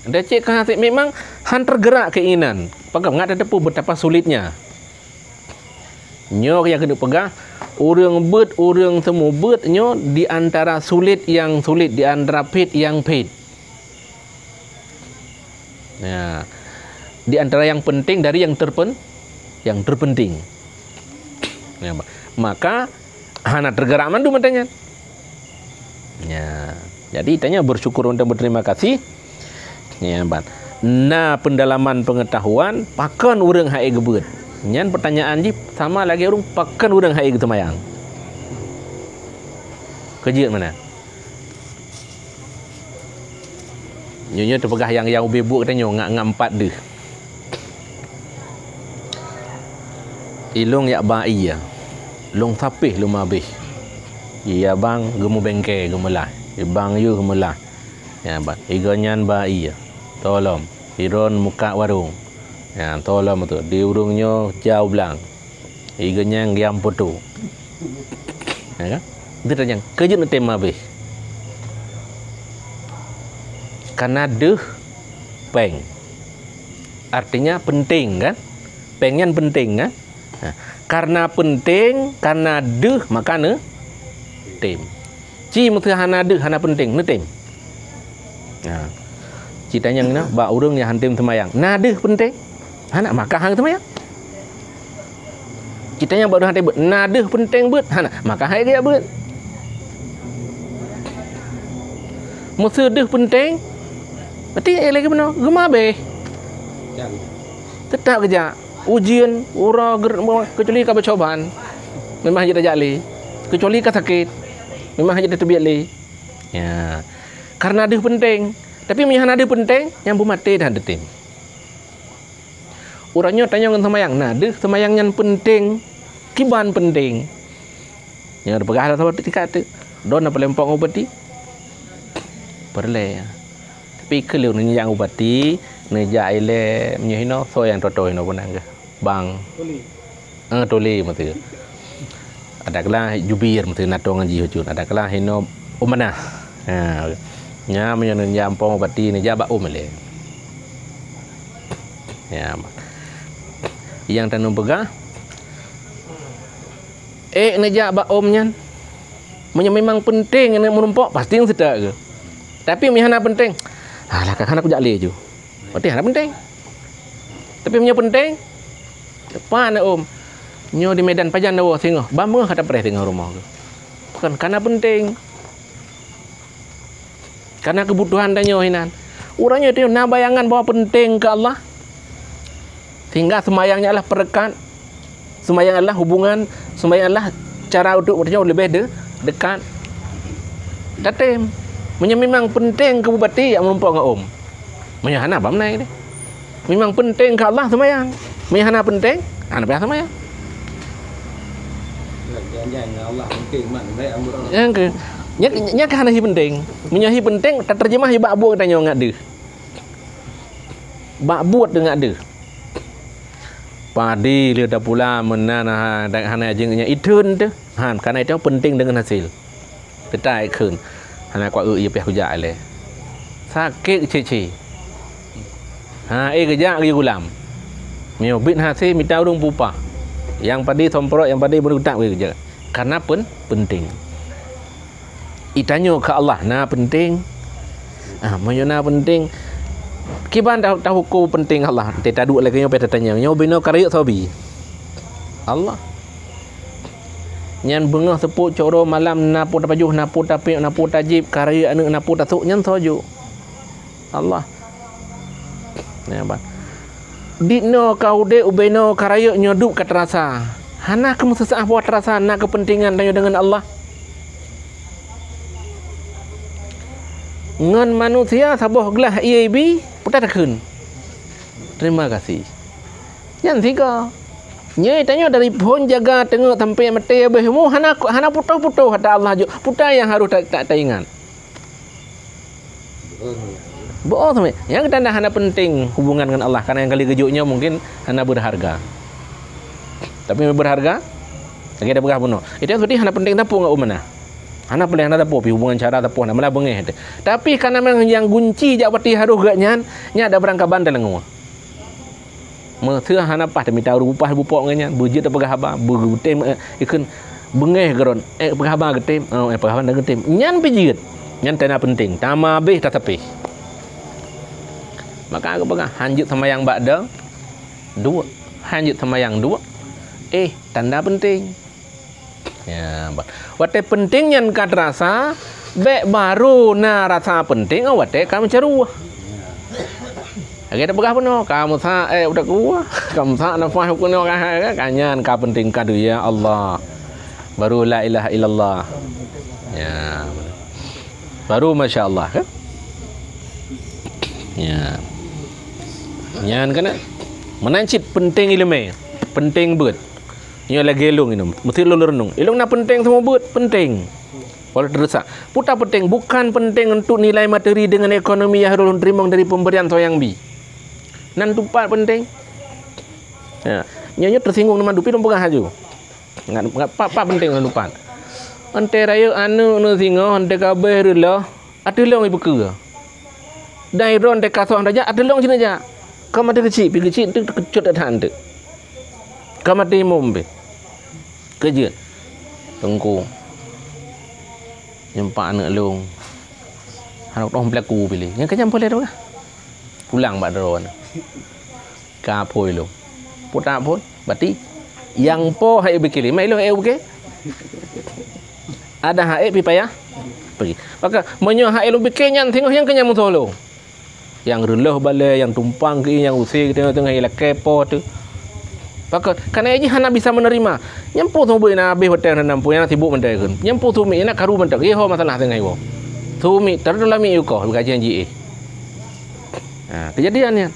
Antai cit ka hasil memang han tergerak keinginan. Pakon? Ngat tateupeue betapa sulitnya. Nyoe nyang keuneuk peugah, ureuëng beuet, ureuëng seumubeuet nyoe di antara sulet nyang sulet, di antara phét nyang phét. Ya. Di antara nyang penting dari nyang terpen-, nyang terpenting. Ya, ma-, maka hana tergerak mandum ata nyan. Ya. Jadi tanyoe bersyukur untuk berterima kasih. Ya, ban. Na pendalaman pengetahuan, pakon ureuëng hai geubeuet. Nyan pertanyaan jih sama lagée ureuëng pakon ureuëng hai geuseumayang. Keujeuet meunan. Nyoe-nyoe teupeugah nyang, nyang ubé buet geutanyoe ngat, ngat empat deuh. Ilong yak ba ie, long sapeh lom abeh. Iya bang geumubengke geumeulaih, ibang yue geumeulaih. Ya, ba-, igo nyan ba ie, tolom, iron muka warong. Ya, tolong betul. Di ureuëng nyoe jauh blang. Iga nyang giam putu. Ya kan? Itu tanyang. Keujeuet neutem habéh. Karena deuh péng. Artinya penting kan? Péng nyan penting kan? Nah, karena penting, karena deuh maka neutem. Ci meuseu hana deuh, hana penting, neutem. Nah, ci tanyong na bak ureuëng nyang han tem seumayang. Na deuh penting? Hana, maka han seumayang. Ci tanyong bak ureuëng han tem beuet. Na deuh penting beuet? Hana, maka han geujak beuet. Meuseu deuh penting, berarti lagi beuna geumabeh. Tetap geujak. Ujian, uroe, ger-, kecuali ka beucoban. Memang hana tajak lé. Kecuali ka sakét. Memang hana tateubiet lé. Ya. Karena deuh penting. Tapi meunyoe hana deuh penting, nyang beumaté dah teutem. Uroe nyoe tanyoe ngon seumayang. Nah, deuh seumayang nyan penting. Kiban penting. Nyang peugah lah sahabat tingkat tu. Don apa lempok ngon bupati? Peureulée. Tapi keu lheueh neujak bupati, neujak ilée meunyoe hinoe, soe nyang toto hinoe peunang geuh? Bang. Tuli. Eh, tuli maksud. Ada keula jubir maksud, na tô ngon jih ucut. Ada keula hinoe umanah. Ha. Nya meunyoe neujak ampong bupati, neujak bak um ilée. Ya. Nyang tanyoe peugah, eh, neujak bak um nyan. Meunyoe memang penting aneuk meurumpok, pasti seutôt geuh. Tapi meunyoe hana penting, alah, ka hana kujak lé ju. Berarti hana penting. Tapi meunyoe penting, depan aneuk um. Nyoe di Medan pajan dawa singoh, ba meungoh ka tapreh singoh rumoh geuh. Bukan karena penting. Karena kebutuhan tanyoe inan. Ureuëng nyoe na bayangan bahwa penting keu Allah. Sehingga seumayang nyan adalah perekat. Seumayang adalah hubungan, seumayang adalah cara untuk tanyoe leubeh de-, dekat. Tatem. Meunyoe memang penting keu bupati, jak meurumpok ngon um. Meunyoe hana, bak meunan deh. Memang penting keu Allah seumayang. Meunyoe hana penting, hana payah seumayang. Jangan-jangan Allah penting man, baik amur Allah. Nyang keu, nyan, nyan keu hana hi penting. Meunyoe hi penting, tateurjeumah hi bak buet tanyoe ngat deuh. Bak buet deungon deuh. Padi lé tapula meunan ha, hana jeuet nyan iteun teuh. Han, karena itu penting deungon hasil. Teutai kheun. Hana kuat eu, ie piah kujak ilée. Sakét cit-cit. Ha, eh, geujak geuyue gulam. Meunyoe bit hase mita ureuëng peupah. Nyang padi somprot, nyang padi beureutak geujak. Karena pen-, penting. Itanyoe keu Allah na penting. Ah, meunyoe na penting, kiban ta-, tahuköm penting Allah. Teuh taduek lagée nyoe pih tatanyong. Nyoe binoe ka rayeuk soe bi? Allah. Nyan beungoh seupôt cok droe malam na peue tapajoh, na peue tapiep, na peue tajieb, ka rayeuk aneuk na peue tasôk, nyan soe jok? Allah. Nyan ban. Dinoe ka udeb, ubenoe ka rayeuk, nyoe duek ka teurasa. Hana keuh meuseusaah boh teurasa na keupeuntengan tanyoe deungon Allah. Ngon manusia saboh glah ie bi, peue takheun? Terima kasih. Nyan sigoe. Nyoe tanyoe dari phon jaga teungeut sampoe maté, beuh mu hana, hana putôh-putôh ata Allah jok. Peue nyang harôh ta-, ta-, taingat? Boh sampoe. Nyang tanda hana penting hubungan ngon Allah, karena nyang ka lheueh geujok nyoe mungkin hana berharga. Tapi berharga, lagée tapeugah bunoe. Itu berarti hana penting sapeue ngon umanah. Hana penting, hana sapeue pih hubungan syara sapeue, hana meunan beungéh teuh. Tapi karena memang nyang gunci jak bati harôh geuh nyan, nyan ada barang kaban dalam nyoe. Meuseuh hana paih tamita ureuëng bupah bupok ngon nyan, beujeuet tapeugah haba, beutem, eh, ikheun beungéh geuron, eh, peugah haba geutem, oh, eh, peugah haba geutem. Nyan pih jeuet. Nyan tanda penting, tama abéh tasapéh. Maka geupeugah, hanjeuet seumayang bak da, duek. Hanjeuet seumayang duek, eh, tanda penting. Ya, ba-, watée penting nyan ka teurasa, bék barô na rasa penting, oh, watée ka meucaruh. Lagée tapeugah bunoe, ka meusak, eh, udah kuah, ka meusak nafah bunoe, ka, ka, ka nyan ka penting ka deuh, ya Allah. Baru la ilaha illallah. Ya. Baru masya Allah, kan? Ya. Nyan keunan. Meunan cit penting iéleumé, penting beuet. Nyoe lagée lôn inong, meusti lôn leureunong. Ilong na penting seumubeuet, penting. Walau teudesak. Peue ta penting, bukan penting untuk nilai materi dengan ekonomi nyang harôh lôn teurimong dari pemberian soe nyang bi. Nan teumpat penting. Ya. Nyoe, nyoe teusinggung teuma dupi lôn peugah laju. Ngat, ngat, pat, pat penting lôn lupa. Entée rayeuk aneuk neuh singoh, entée ka abéh reuloh, ateueh lôn ipeukeu. Dan droe entée ka soh neujak, ateueh lôn cit neujak. Ka maté keuchik, pi keuchik teuk, teukeucut that teuk. Ka maté imum pi. Keujeuet. Teungku. Nyoe pat aneuk lôn. Harok toh pelaku pilih. Nyang keujam boleh tu kah? Pulang bak droe nyoe. Ka phôi lôn. Putak phôn, bati. Nyang po hai bikili, mai lôn hai bikili. Ada hai pi payah. Pergi. Maka meunyoe hai lôn bikili nyan singoh nyang keujam musoh lôn. Nyang reuloh balée, nyang tumpang keu nyang use teungoh-teungoh ilakée po teuh. Pakon, kana jih hana bisa menerima. Nyang po seumeubeuet na habéh watée na nampu nyang sibuk mantong kheun. Nyang po seumeubeuet na karu mantong. Iho masalah teungoh iwoe. Seumeubeuet teudulami yukoh gajian jih. Ha, kejadian nyan.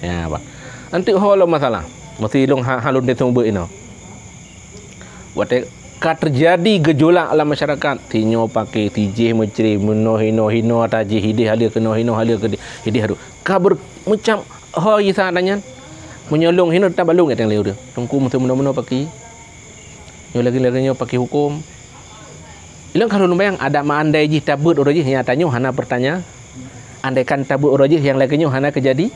Ya, bah. Anteuk ho lom masalah. Mesti lôn ha, ha lôn teuseumeubeuet inoe. Watée ka teujadi geujolak lam masyarakat, sinyoe paké, sijih meucré, meunoe hinoe, hinoe ata jih, idéh haleue keunoe, hinoe haleue keudéh, idéh harôh. Ka beureucam ho jih sa nyan. Meunyoe lôn hinoe teutab lôn nyang lé ureuëng. Teungku meunoe-meunoe paké. Nyoe lagée-lagée nyoe paké huköm. Ilôn ka lôn bayang, ada meuandai jih tabeuet uroe jih nyang tanyoe hana peurtanya. Andaikan tabeuet uroe jih nyang lagée nyoe hana keujadi,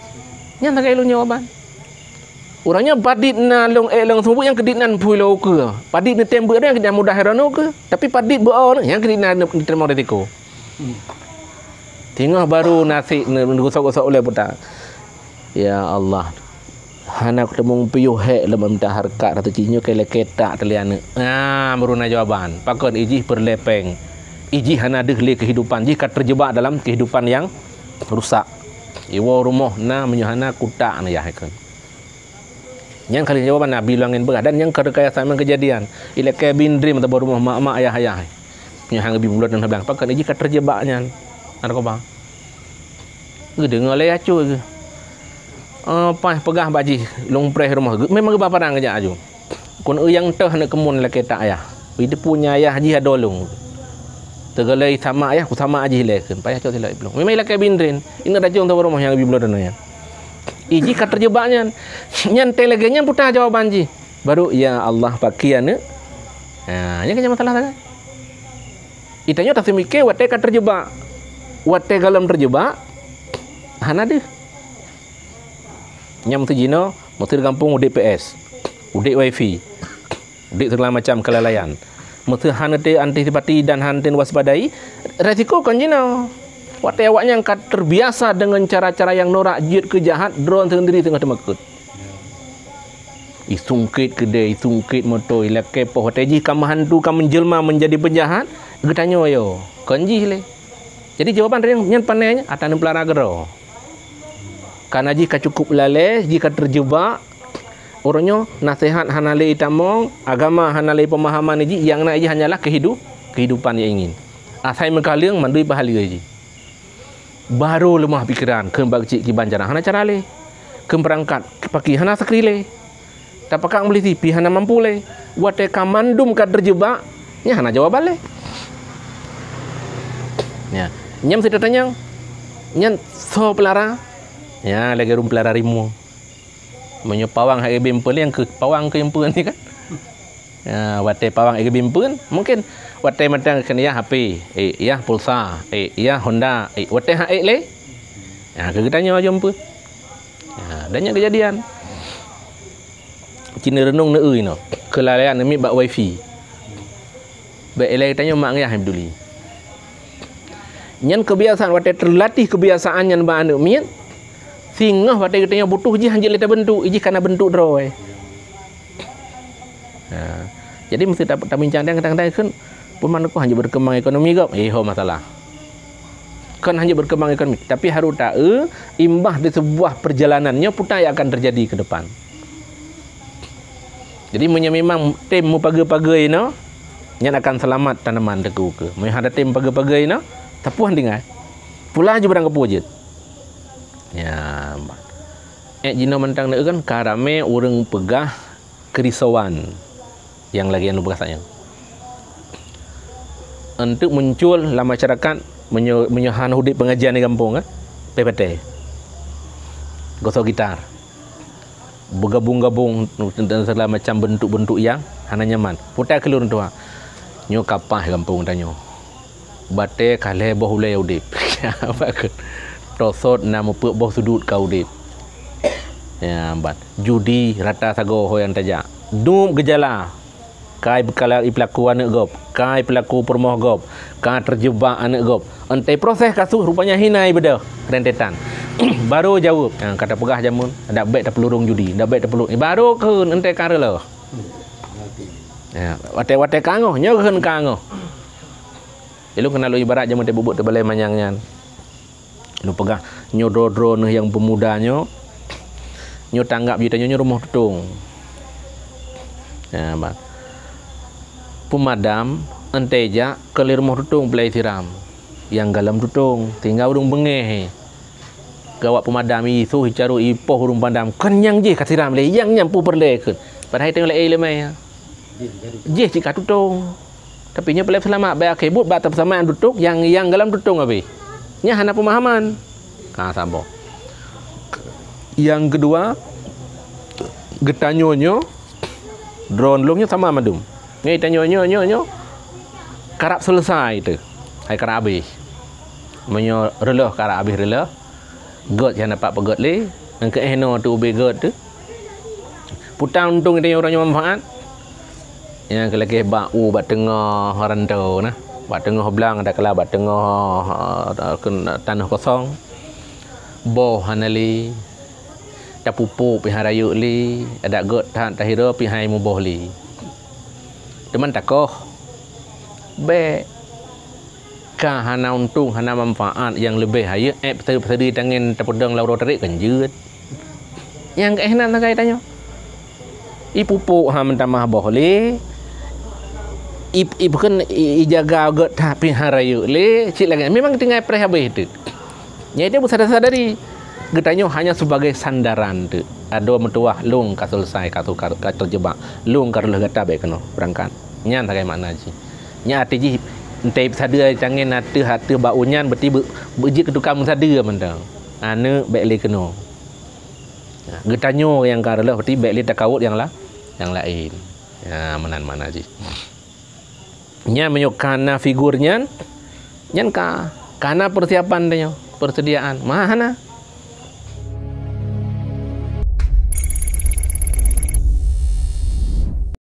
nyan sagai lôn jawaban. Uroe nyoe padit na lôn ék lôn seumeubeuet nyang keudit nan phui lôn ukeue. Padit neutem beuet nyang keudit mudah heran ukeue. Tapi padit beuo nyang keudit na neutem risiko. Teungoh baru nasek neugosok-gosok ulée puta. Ya Allah. Hana kuteumong piôh hék lom mita hareukat ratu cinyoe keu lé ketak teulian. Ah, baru na jawaban. Pakon ijih peureulée péng. Ijih hana deuh lé keuhidupan. Jih ka teurjeubak dalam keuhidupan nyang rusak. Iwoe rumoh na meunyoe hana kutak na yah ikon. Nyang kali jawaban Nabi luwangen beurah dan nyang ka rekayasa memang kejadian. Ilakée bindrim atau rumoh mak-mak ayah-ayah. Nyoe hang bi bulat dan hablang. Pakon ijih ka teurjeubak nyan. Narkoba. Geudeungoe lé acu geuh. Oh, paih peugah bak jih, lôn preh rumoh geuh. Memang geuba padang geujak aju. Kon eu nyang teuh aneuk keumuen lakée tak ayah. Pi teupeu nyan ayah jih adoe lôn. Teugalai sama ayah, ku sama jih lé kheun. Payah cok silai plueng. Memang ilakée bindrin. Ineuk racun teuh rumoh nyang bi bulat dan nyan. Ijih ka teurjeubak nyan. Nyan teuh lagée nyan puta jawaban jih. Baru, "Ya Allah, paké aneuk." Ha, nyan kan masalah sagai. Itanyoe taseumiké watée ka teurjeubak. Watée galom teurjeubak, hana deuh. Nyang meusti jinoe, meusti di gampông udeb P S, udeb wifi, udeb segala macam kelalaian. Meusti hana teu antisipasi dan hana teu waspadai, resiko kon jinoe. Watée awaknyan ka terbiasa deungon cara-cara nyang norak jeuet keu jahat, droe sendiri teungoh teumakot. Isungkét keudée, isungkét moto, ilakée poh, watée jih ka meuhantu, ka menjelma menjadi penjahat, geutanyoe yo, kon jih lé. Jadi jawaban nyan, nyan pane nyan, ata neupeulara keudroe. Kana jih ka cukup lalée, jih ka teurjeubak, uroe nyoe naseuhat hana lé itamong, agama hana lé peumahaman jih, nyang na jih hanyalah keuhidup, keuhidupan nyang ingin. Asai meukaleueng mandum pahaleue jih. Barô leumah pikeran, kheun bak cit kiban cara, hana cara lé. Kheun peurangkat, paki hana sakri lé. Tapakak meulisi pi hana mampu lé. Watée ka mandum ka teujeubak, nyan hana jawaban lé. Nya, nyan meusti tatanyong, nyan soe peulara? Nya, lagée ureuëng peulara rimueng. Meunyoe pawang hak ibe meupeue lé, nyang keu pawang keu meupeue ni kan? Ya, watée pawang ibe meupeue, mungkin watée mantong keu yah H P, eh, yah pulsa, eh, yah Honda, eh, watée hak ék lé? Ya, keu geutanyoe jeuem meupeue. Ya, dan nyan keujadian. Cit neureunong neueu inoe, keulalaian neumiet bak wifi. Bék ilée tanyoe mak ngayah nyang peduli. Nyan keubiasaan, watée teulatéh keubiasaan nyan bak aneuëk miet, singoh watée geutanyoe butuh jih hanjeuet lé tabeuntuk, ijih kana beuntuk droe. Ha. Jadi meusti ta-, tabincang dan kadang-kadang kheun, "Peue meunoe hanjeuet beukeumbang ekonomi gob?" Eh, ho masalah. Kon hanjeuet beukeumbang ekonomi, tapi harôh taeu imbah di seubuah peurjalanan nyoe peue nyang akan teujadi keu depan. Jadi meunyoe memang tem meupageue-pageue inoe, nyan akan seulamat tanaman teuku keu. Meunyoe hana tem pageue-pageue inoe, tapuih tinggai. Pula ju barang keupeue jeuet. Ya, ék jinoe mantong neueu kan ka ramé ureuëng peugah keurisauan nyang lagée nyang peugah saat nyoe. Untuk muncul lam masyarakat meunyoe, meunyoe hana udeb pengajian di gampông, eh, P P T. Gosok gitar. Beugabong-gabong dan segala macam bentuk-bentuk yang hana nyaman. Putai keu lôn tuha. Nyoe ka paih gampông tanyoe. Batée ka lhée boh ulée udeb. Tosot na meupeuk boh sudut ka udeb. Ya, ban. Judi rata sagoe ho nyang tajak. Dum geujala. Ka ipeulaku aneuëk gob, ka ipeulaku peurumoh gob, ka teujeubak aneuëk gob. Entai proses kasus rupanya hina ibeudôh rentetan. Baru jaweueb, ha, ka tapeugah jameun, dak bék tapeulurong judi, dak bék tapeulurong. Baru kheun entai ka reuloh. Ya, watée-watée ka angoh, nyoe kheun ka angoh. Ilôn keunan lôn ibarat jameun teububuet teubalée manyang nyan. Lôn peugah, nyoe droe-droe neuh nyang peumuda nyoe, nyoe tanggap jih tanyoe nyoe rumoh tutong. Ya, ban. Peumadam, entai jak keu lé rumoh tutong peulai siram. Nyang galom tutong, tinggai ureuëng beungéh. Gawak peumadam isoh icaru ipoh ureuëng padam, kon nyang jih ka siram lé, nyang nyan peue peureulée kheun. Padahai tanyoe laén lé mé. Jih cit ka tutong. Tapi nyoe peureulée seulamat, bak akhé buet bak teupeusamaan tutong nyang, nyang galom tutong habéh. Nyan hana peumahaman. Ha, saboh. Nyang keudua, geutanyoe nyoe, droe lôn nyoe sama mandum. Nyoe tanyoe nyoe, nyoe, nyoe. Karab selesai teuh. Hai karab habéh. Meunyoe reuloh karab habéh reuloh, gét nyang dapat peugét lé, nyang keu éh noe teuh ubé gét teuh. Peue untông tanyoe uroe nyoe manfaat? Nyang keu lagée bak u bak teungoh rantô na, bak teungoh blang, takala bak teungoh, eh, keu tanoh kosong. Boh hana lé, tapupuk pih hana rayeuk lé, adak gét that tahiro pih hai muboh lé. Teuma takoh, bék. Ka hana untông, hana manfaat, nyang leubeh hayeuk ék peuseudi-peuseudi tangen tapeudong lam uroe tarek kan jeuet. Nyang keu éh nan sagai tanyoe. Ipupuk ha meutamah boh lé, ip-, ip-, kheun i-, ijaga gét that pih hana rayeuk lé, cit lagée memang tinggai preh habéh teuk. Nyan itu beusadar-sadari. Geutanyoe hanya sebagai sandaran teuk. Adoe meutuwah lôn ka selesai, ka, ka, ka teujeubak. Lôn ka reuloh gata bék keunoe beurangkat. Nyan sagai makna jih. Nyan até jih, entée sadeue tangen ateueh, ateueh bak u nyan, berarti beu-, beujeuet keu tukang meusadeue mantong. Aneuëk bék lé keunoe. Geutanyoe nyang ka reuloh, berarti bék lé takawot nyang la-, nyang laén. Ya, meunan makna jih. Nyan meunyoe ka na figur nyan, nyan ka, ka na persiapan tanyoe, persediaan. Mah hana.